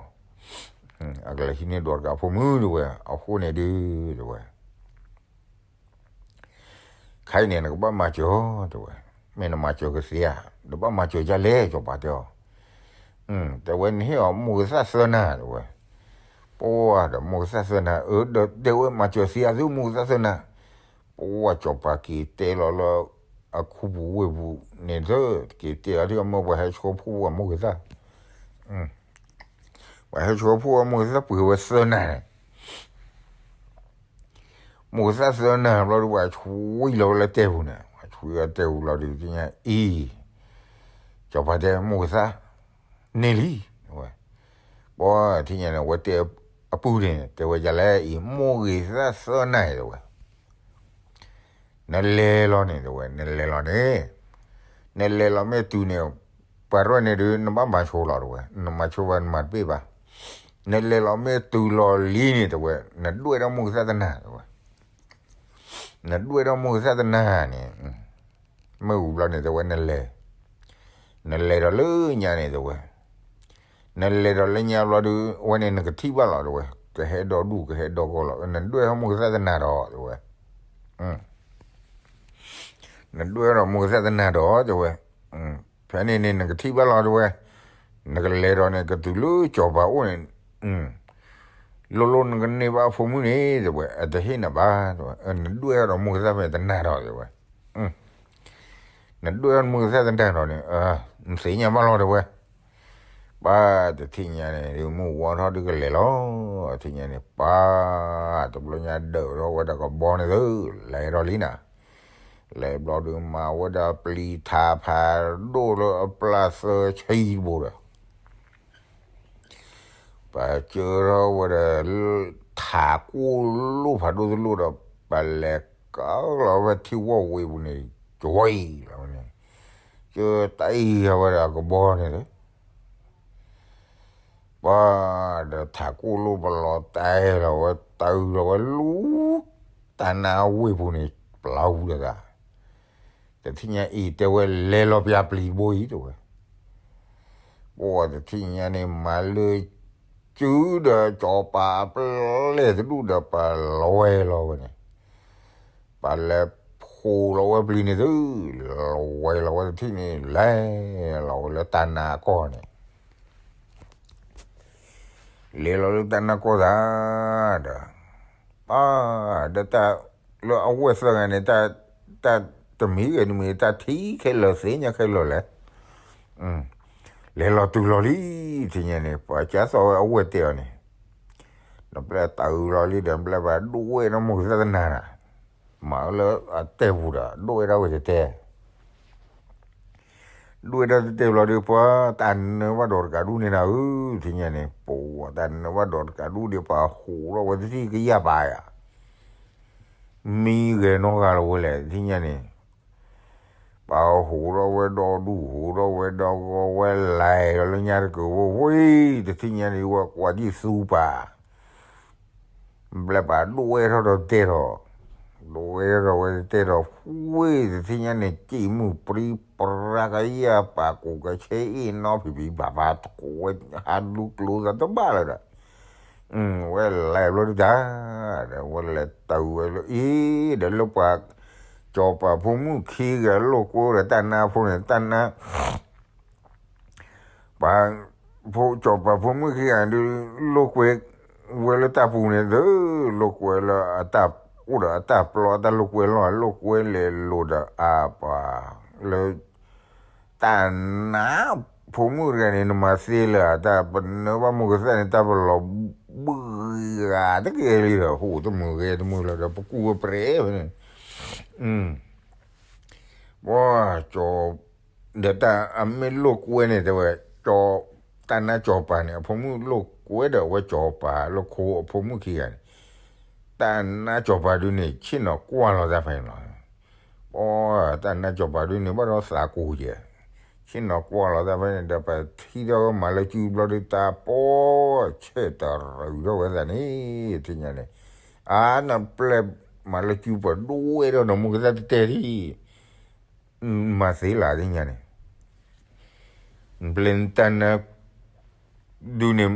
အကလဲၤဟံးန့ၢ်ဒီးတကးအဖိမုၣ် တဲဝဲ, အဃိန့ၣ်ဒုး တဲဝဲ ခဲအံၤန့ၣ် နကဘၣ်မၤစၢၤ တဲဝဲ, မ့ၢ်နမၤစၢၤကသ့ဧါ, နဘၣ်မၤစၢၤဒ်လဲၣ် စီၤပၤတဲအီၤ, တဲဝဲ နဟ့ၣ်အီၤမိၢ်ကသၣ်သၢနၤ တဲဝဲ, ပှၢ်ဒီးမိၢ်ကသၣ်သၢနၤ အၢ ဒီးတဲဝဲ မၤစၢၤသ့အသုမိၢ်ကသၣ်သၢနၤ, ပှၢ်စီၤပၤက့ၤတဲလီၤလၢ အခူပူၤဝ့ၢ်ပူၤန့ၣ် က့ၤတဲအီၤဒ်အမၢပှၤဟဲဆှၢဖှိၣ်ဝဲမိၢ်ကသၣ်, ပှၤဟဲဆှၢဖှိၣ်ဝဲမိၢ်ကသၣ်ပှ့ၤဝဲသၢနၤန့ၣ် မိၢ်ကသၣ်သၢနၤဘျီဒုး ပှၤဆွံလီၤဝဲလၢတဲပူၤန့ၣ်, ပှၤဆွံလီၤတဲပူၤလီၤဒုးသ့ၣ်ညါအံၤ, စီၤပၤတဲမိၢ်ကသၣ်န့ၣ်လံ, ပှၢ်ထံၣ်ညါန့ၣ် အဝဲတဲအပုၢ်န့ၣ် တဲဝဲဒ်လဲၣ်အံၤ မိၢ်ဂ့ၤသၣ်သၢနၤအံၤ တဲဝဲ, နလဲၤလီၤန့ၣ်တဲဝဲ, နလဲၤလီၤန့ၣ်, နလဲၤလီၤမ့ၢ်တုၤန့ၣ်, ပှၤရဲၣ်န့ၣ်ဒုး နဘၣ်မၤဆိလီၤတဲဝဲ, နမၤဆိဘၣ်နမၤတပ့ၢ်ဘၣ်. နလဲၤလီၤမ့ၢ်တုၤလီၤလံန့ၣ်တဲဝဲ, နဒွဲၣ်ထီၣ်မိၢ်ကသၣ်တနၤတဲဝဲ, နဒွဲၣ်ထီၣ်မိၢ်ကသၣ်တနၤန့ၣ်, မ့ၢ်ဝံၤဘျီန့ၣ်တဲဝဲနလဲၤ, နလဲၤဒီးလၢညါန့ၣ်တဲဝဲ, နလဲၤဒီးလၢညါဘျီဒုး အဝဲန့ၣ်နကထံၣ်ဘၣ်လီၤတဲဝဲ, ကဟဲဒီဒူၣ်ကဟဲဒီကီၢ်လီၤ, နဒွဲၣ်ထီၣ်မိၢ်ကသၣ်တနၤဒီးတဲဝဲ, နဒွဲၣ်ထီၣ်မိၢ်ကသၣ်တနၤဒီးတဲဝဲ, ဖဲန့ၣ်န့ၣ်နကထံၣ်ဘၣ်လီၤတဲဝဲ, နကလဲၤဒီးန့ၣ် ကတုၤလၢကၠီၤပၤအိၣ်န့ၣ်, လိၤလိၤနကန့ၢ်ဘၣ်အဖိမုၣ်န့ၣ်တဲဝဲ, အတဟ့ၣ်နၤဘၣ်တဲဝဲ, နဒွဲၣ်ထီၣ်မိၢ်ကသၣ်ဖဲတနၤဒီးတဲဝဲ, နဒွဲၣ်ထီၣ်မိၢ်ကသၣ်တနၤဒီးန့ၣ်, နသ့ၣ်ညါဘၣ်လီၤတဲဝဲ ပှၤတထံၣ်ညါန့ၣ် မုၢ်ဝါထီၣ်ဒုးကလဲၤလီၤ, တထံၣ်ညါန့ၣ် ပှၤတဘျီညါဒၢးထီၣ်ဝဲဒီးကဘီန့ၣ်သု, လဲၤထီၣ်လံနၤ, လဲၤဘျီဒုးမၤဝဲဒၣ်ပျံၤထးဖးဒိၣ်လၢအပျၢ်သၢဆံတဘိဒီး ပှၤကၢထီၣ်ဝဲဒီး ထးကိၢ်လိၣ်ဖးဒိၣ်တလိၣ်ဒီး ပှၤလဲၤကလီၤဝဲထံဝီၢ်ဝ့ၢ်ပူၤန့ၣ်, ကဝံၤလီၤဝဲန့ၣ်, ကတၢ်အံၤဝဲဒီးကဘီန့ၣ်လီၤ ပှၤဒီးထးကိၢ်လိၣ်ပလီၤတဲလီၤဝဲ တၢ်အုးလီၤဝဲလူၤ တၢ်နါဝ့ၢ်ပူၤန့ၣ် ပျီဝူဒီးသး, တထံၣ်ညါအံၤတဲဝဲလဲၤလီၤပျၢ်ပျံၤတဘိအံၤတဲဝဲ, ပှၤတထံၣ်ညါန့ၣ် မၤလၢစုဒီးကၠီၤပၤအပျဲၢ်တဒူၣ်ဒီးပှၤလဲၤလီၤဝဲန့ၣ်, ပှၤလဲၤဖိးလီၤဝဲပျံၤန့ၣ်သု, လဲၤလီၤဝဲတထံၣ်န့ၣ် လဲၤလီၤဝဲလၢတၢ်နါကီၢ်န့ၣ် လဲၤလီၤလၢတၢ်နါကီၢ်သးဒီး, ဒီးတၢ်လၢအဝဲၢ်သၢဂၤန့ၣ်, တၢ်တမံၤဂ့ၤတမံၤ တၢ်ထံခဲလၢာ်သ့ၣ်ညါခဲလၢာ်လဲၣ်, လဲၤလီၤတုၤလီၤလံ, တထံၣ်ညါန့ၣ် ပှၤကၢ်သီၣ်ဝဲအဝဲၢ်တဲအီၤန့ၣ်, နပျဲၢ်တၢ်အုးလီၤလံဒီး နပျဲၢ်ပှၤဒိၣ်ဝဲဒီးမိၢ်ကသၣ်တနၤနၤ, မၤလၢအတဲပူၤဒီး ဒိၣ်ဝဲဒၣ်ဝဲတတဲ ဒိၣ်ဝဲဒၣ်တတဲဘျီဒီး ပှၤတၢ်နၢဘၣ်ဒီးတကးဒူၣ်န့ၣ်နၤဧၢ, တထံၣ်ညါန့ၣ် ပှၤတၢ်နၢဘၣ်ဒီးတကးဒူၣ်ဒီး ပှၤဟူးထီၣ်ဝဲတထံၣ်ကယၢ်ပာ်ယၤ, မံဂဲၤနီၢ်ဂၤလီၤဝဲလဲၣ်, တထံၣ်ညါန့ၣ် ပှၤဟူးထီၣ်ဝဲဒီဒူၣ် ဟူးထီၣ်ဝဲဒီဂီၤဝဲလဲၤဒီးလၢညါတကဝီၤဝဲ, တထံၣ်ညါန့ၣ် ဝဲကွၢ်ဒံၣ်သူပာ် ဘျဲၣ်ပာ်ဒိၣ်ဝဲထီၣ်ဒီးတဲထီၣ်, ဒိၣ်ဝဲထီၣ်ဝဲတဲထီၣ်ဝဲ, တထံၣ်ညါန့ၣ် စံၣ်မုၢ်ပြံပြါကယၢ်ပာ်ကိးကဆ့အ့ၣ်နီဖံးဖံးဖးဖးတကိးဝဲ ဟးလူကျိသးတဘၣ်လၢၤဒီး, ဝဲလဲၤဘျီဒုးတၢ်, ဒီးဝဲလဲၤတုၤဝဲလၢအံၤ, ဒီးလၢပှၤ ကၠီၤပၤဖိမုၣ်ခံဂၤလိာ်ကွဲဒီးတၢ်နါဖိန့ၣ် တၢ်နါ ပှၤ ဖိ ကၠီၤပၤဖိမုၣ်ခံဂၤဒုး လိာ်ကွဲဝဲလၢတၢ်ပူၤန့ၣ်သု, လိာ်ကွဲလၢအတၢ်အိၣ်ဒီးအတၢ်ပျီ အတၢ်လိာ်ကွဲလီၤ လိာ်ကွဲလဲၤလိာ်ဒီးအပှၤလၢ တၢ်နါ ဖိမုၣ်တဂၤန့ၣ် နမၤသ့လၢာ် တၢ်ပနၢဘၣ်မိၢ်ကသၣ်န့ၣ် တၢ်ပလီၤဘှံးဂၤတကဲလံဒီး ဟိတမုာ်ဂဲၤတမုာ်လီၤဒီး ပကူဝဲပြဲဝဲန့ၣ် ပှၤ ကၠီၤ ဒီးတၢ်အမ့ၢ်လိာ်ကွဲန့ၣ် တဲဝဲ ကၠီၤ တၢ်နါကၠီၤပၤန့ၣ် အဖိမုၣ်လိာ်ကွဲဒီးအဝဲကၠီၤပၤ လၢခိအဖိမုၣ်ခံဂၤန့ၣ် တၢ်နါကၠီၤပၤဒုန့ၣ် ဆ့ၣ်နီၤကွၢ်လီၤတၢ်ဖဲန့ၣ်လီၤ. ပှၤ တၢ်နါကၠီၤပၤဒုန့ၣ် ဘၣ်ဒီးသးကိၤကဲ ဆ့ၣ်နီၤကွၢ်လီၤတၢ်ဖဲန့ၣ်ဒီး ပထံၣ်ထီၣ်ဝဲမၤလၢကုဘျီဒု တၢ်ပီဆဲးတရူးထီၣ်ဝဲသးန့ၣ် တထံၣ်ညါန့ၣ် အါ နပျဲၢ်မၤလၢကုပှၤဒိၣ်ဝဲဒီးနမိၢ်ကသၣ်တတဲဒံး မၤသ့လၢာ် တထံၣ်ညါန့ၣ် ပျဲၢ်နတၢ်နါ ဒုန့ၣ်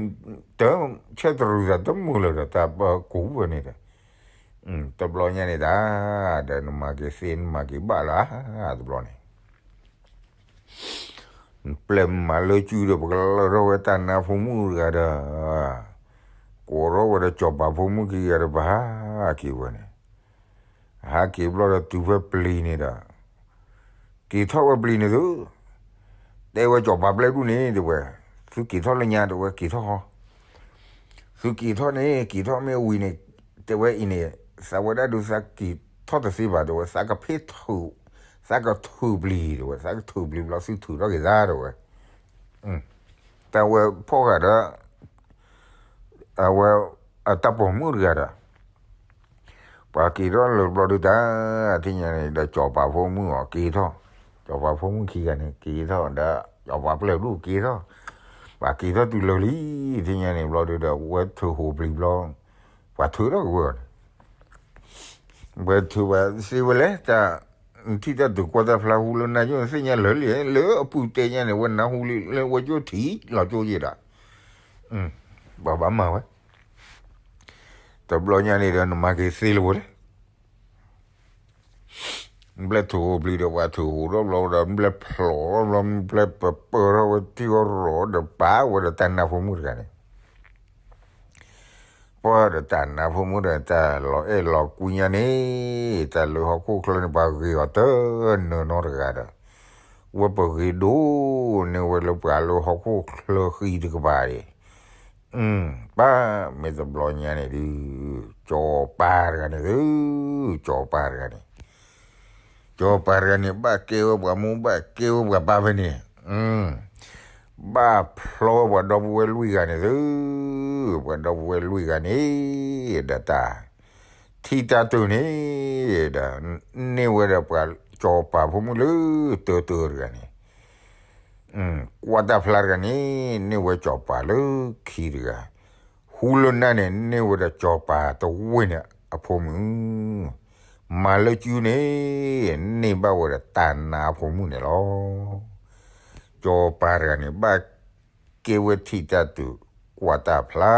တ ဆဲးတရူးသးတမုာ်လၢၤဒီး တၢ်ပၢ်ကူဝဲန့ၣ်ဒီး တဘျီညါန့ၣ်တၢ် ဒီးနမၤက့ၤသ့ နမၤက့ၤဘၣ်လၢ တဘျီန့ၣ် နပျဲၢ်မၤလၢကုဒီး ပကလၢထီၣ်ဝဲတၢ်နါဖိမုၣ်တဂၤဒီး ကိးထီၣ်ဝဲဒီးကၠီၤပၤဖိမုၣ်ခံဂၤဒီး ပဟးက့ၤဝဲန့ၣ် ဟးက့ၤဘျီဒီးတုၤဖဲပျံၤန့ၣ်ဒီး က့ၤထီၣ်ဝဲပျံၤန့ၣ်သု တဲဝဲကၠီၤပၤပျဲၢ်ဒူၣ်န့ၣ် တဲဝဲ သုက့ၤထီၣ်လၢညါ တဲဝဲ က့ၤထီၣ်ဃီ သုက့ၤထီၣ်န့ၣ် က့ၤထီၣ်မ့ၢ်ဝံၤန့ၣ် တဲဝဲအံၤန့ၣ် သးဝဲဒၣ်ဒုးသးက့ၤထီၣ်တသ့ဘၣ် တဲဝဲ သးကဖ့ထုး သးကထုးပျံၤ တဲဝဲ သးကထုးပျံၤဘျီ သုထုးထီၣ်က့ၤသး တဲဝဲ တၢ်ဝဲဖီၣ်ဃာ်ဒီး အဝဲ အတၢ်ပိာ်မုၣ်တဂၤဒီး ပှၤက့ၤထီၣ်လၢၤဘျီဒုးတၢ်, ထံၣ်ညါန့ၣ်ဒီး ကၠီၤပၤဖိမုၣ်အီၤက့ၤထီၣ်, ကၠီၤပၤဖိမုၣ်ခံဂၤန့ၣ်က့ၤထီၣ်ဒီး ကၠီၤပၤပျဲၢ်ဒူၣ်က့ၤထီၣ်, ပှၤက့ၤထီၣ်တုၤလၢာ်လံ, ထံၣ်ညါန့ၣ်ဘျီဒုးဒီး ဝဲထုးဟိးပျံၤဘျီ, ပှၤထုးထီၣ်က့ၤဝဲအီၤန့ၣ် ပှၤထုးဘၣ်စံးဝဲလဲၣ်, တၢ်, နထံၣ်တၢ်တုၤကွၢ်တၢ်ဖျါဟူလၢနၢ်ယိၣ်န့ၣ် သ့ၣ်ညါလၢာ်လံ, လၢအပူၤတဲညါန့ၣ် ဝဲနၢ်ဟူလံ လၢဝဲကၠိထံလီၤကၠိယဲဒီး, ပှၤဘၣ်မၤဝဲ, တဘျီညါန့ၣ်ဒီး နမၤက့ၤသ့လၢၤဝဲလဲၣ်. ဘျဲၣ်ထုးဟိးပျံၤဒီး ပှၤထုးဟိးထီၣ်ဘျီဒီး ဘျဲၣ်ဖျိးထီၣ်ဘျီ ဘျဲၣ်ပပၢၢ်ထီၣ်ဝဲထံဂီၢ်ရီၤဒီးပာ်ဝဲဒီးတၢ်နါဖိမုၣ်တဂၤန့ၣ်, ပှၤဒီးတၢ်နါဖိမုၣ်ဒီး တၢ်လီၤအဲၣ်လီၤကွံညါန့ၣ်, တၢ်လၢဟီၣ်ခိၣ်ချၢန့ၣ် ပှၤဂ့ၤအီၤတနၢၤနီတဂၤဒီး, ဝဲပဂ့ၤဒိၣ်န့ၢ်ဝဲလၢပှၤလၢဟီၣ်ခိၣ်ချၢဃံတကပၤန့ၣ်, ပၢ်မ့ၢ်တဘျီညါန့ၣ်ဒုး, ကၠီၤပၤတဂၤန့ၣ်သု, ကၠီၤပၤတဂၤန့ၣ်, ကၠီၤပၤတဂၤန့ၣ် ဘၣ်ကဲဝဲပှၤမိၢ် ဘၣ်ကဲဝဲပှၤပၢ်ဖဲန့ၣ်, ဘၣ်ဖျီဝဲပှၤဒီပုၢ်ဝဲၢ်လွံၢ်ဂၤန့ၣ်သု, ပှၤဒီပုၢ်ဝဲၢ်လွံၢ်ဂၤန့ၣ်, ဒီးတၢ် ထံၣ်တၢ်တုၤန့ၣ်ဒီး, န့ၢ်ဝဲဒီးပှၤကၠီၤပၤဖိမုၣ်လၢတၢတၢတဂၤန့ၣ်, ကွၢ်တၢ်ဖျါတဂၤန့ၣ်, န့ၢ်ဝဲကၠီၤပၤလၢခံတဂၤ, ဟူလၢနၢ်န့ၣ် န့ၢ်ဝဲဒီးကၠီၤပၤတဝ့ၢ်န့ၣ်အဖိမုၣ်, မၤလၢကုန့ၣ်, န့ၢ်ဘၣ်ဝဲဒီးတၢ်နါအဖိမုၣ်န့ၣ်လီၤ. ကၠီၤပၤတဂၤန့ၣ် ဘၣ်ကဲဝဲထံၣ်တၢ်တုၤကွၢ်တၢ်ဖျါ,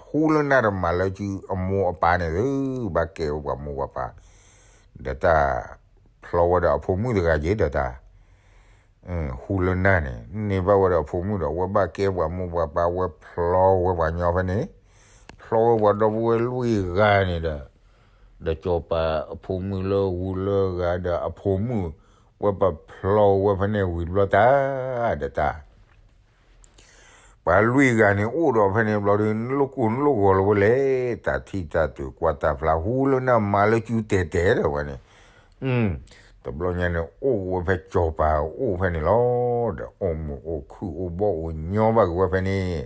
ဟူလၢနၢ်ဒီးမၤလၢကုအမိၢ်အပၢ်န့ၣ်သု, ဘၣ်ကဲဝဲပှၤမိၢ်ပှၤပၢ်, ဒီးတၢ်ဖျီဝဲဒီးအဖိမုၣ်တဂၤယဲဒီးတၢ်, ဟူလၢနၢ်န့ၣ် န့ၢ်ဘၣ်ဝဲဒီးအဖိမုၣ်ဒီး အဝဲဘၣ်ကဲပှၤမိၢ်ပှၤပၢ် ဝဲဖျီဝဲပှၤညီဖဲန့ၣ်, ဖျီဝဲပှၤဒီပုၢ်ဝဲၢ်လွံၢ်ဂၤန့ၣ်ဒီး, ဒီးကၠီၤပၤအဖိမုၣ်လၢဟူလၢဂၤဒီးအဖိမုၣ်, ဝဲပဖျီဝဲဖဲန့ၣ်ဝံၤတဘျီတၢ်, ဒီးတၢ် ပှၤလွံၢ်ဂၤန့ၣ်အိၣ်ဒီးဖဲန့ၣ်ဘျီဒီး နလိၣ်ကိၢ်နလိၣ်ဂီၤလၢၤဝဲလဲၣ်, တၢ်ထံၣ်တၢ်တုၤကွၢ်တၢ်ဖျါ ဟူလၢနၢ်မၤလၢကုတဲာ်တဲာ်ဒီးဝဲန့ၣ်, တဘျီညါန့ၣ် အိၣ်က့ၤဝဲဖဲကၠီၤပၤအိၣ်ဖဲန့ၣ်လီၤ. ဒီးအိၣ်မုာ်အိၣ်ခုၣ်အိၣ်ဘီၣ်အိၣ်ညီဘၣ်က့ၤဝဲဖဲန့ၣ်,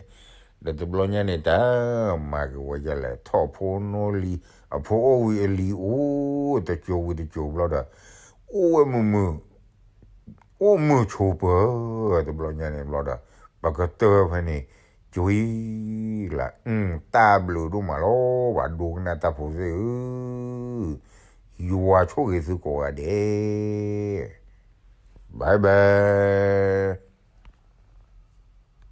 ဒီးတဘျီညါန့ၣ်တၢ်, မၤက့ၤဝဲဒ်လဲၣ် ထီၣ်ဖိနီလံၤ, အဖိအိၣ်ဝံၤအလံၤအိၣ်တစိၤဝံၤတစိၤဘျီဒီး, အိၣ်ဝဲမုာ်မုာ် အိၣ်မုာ်ဆိးပၢၤ, တဘျီညါန့ၣ်ဘျီဒီး, ပကတၢၢ်ဖဲန့ၣ်, ကွံလၢ, တၢ်ဘျုးဒိၣ်မးလီၤ, ပှၤဒိကနၣ်တၢ်ဖိသ့ၣ်ဧၢ, ယွၤဆိၣ်ဂ့ၤသုကိးဂၤဒဲး, bye bye.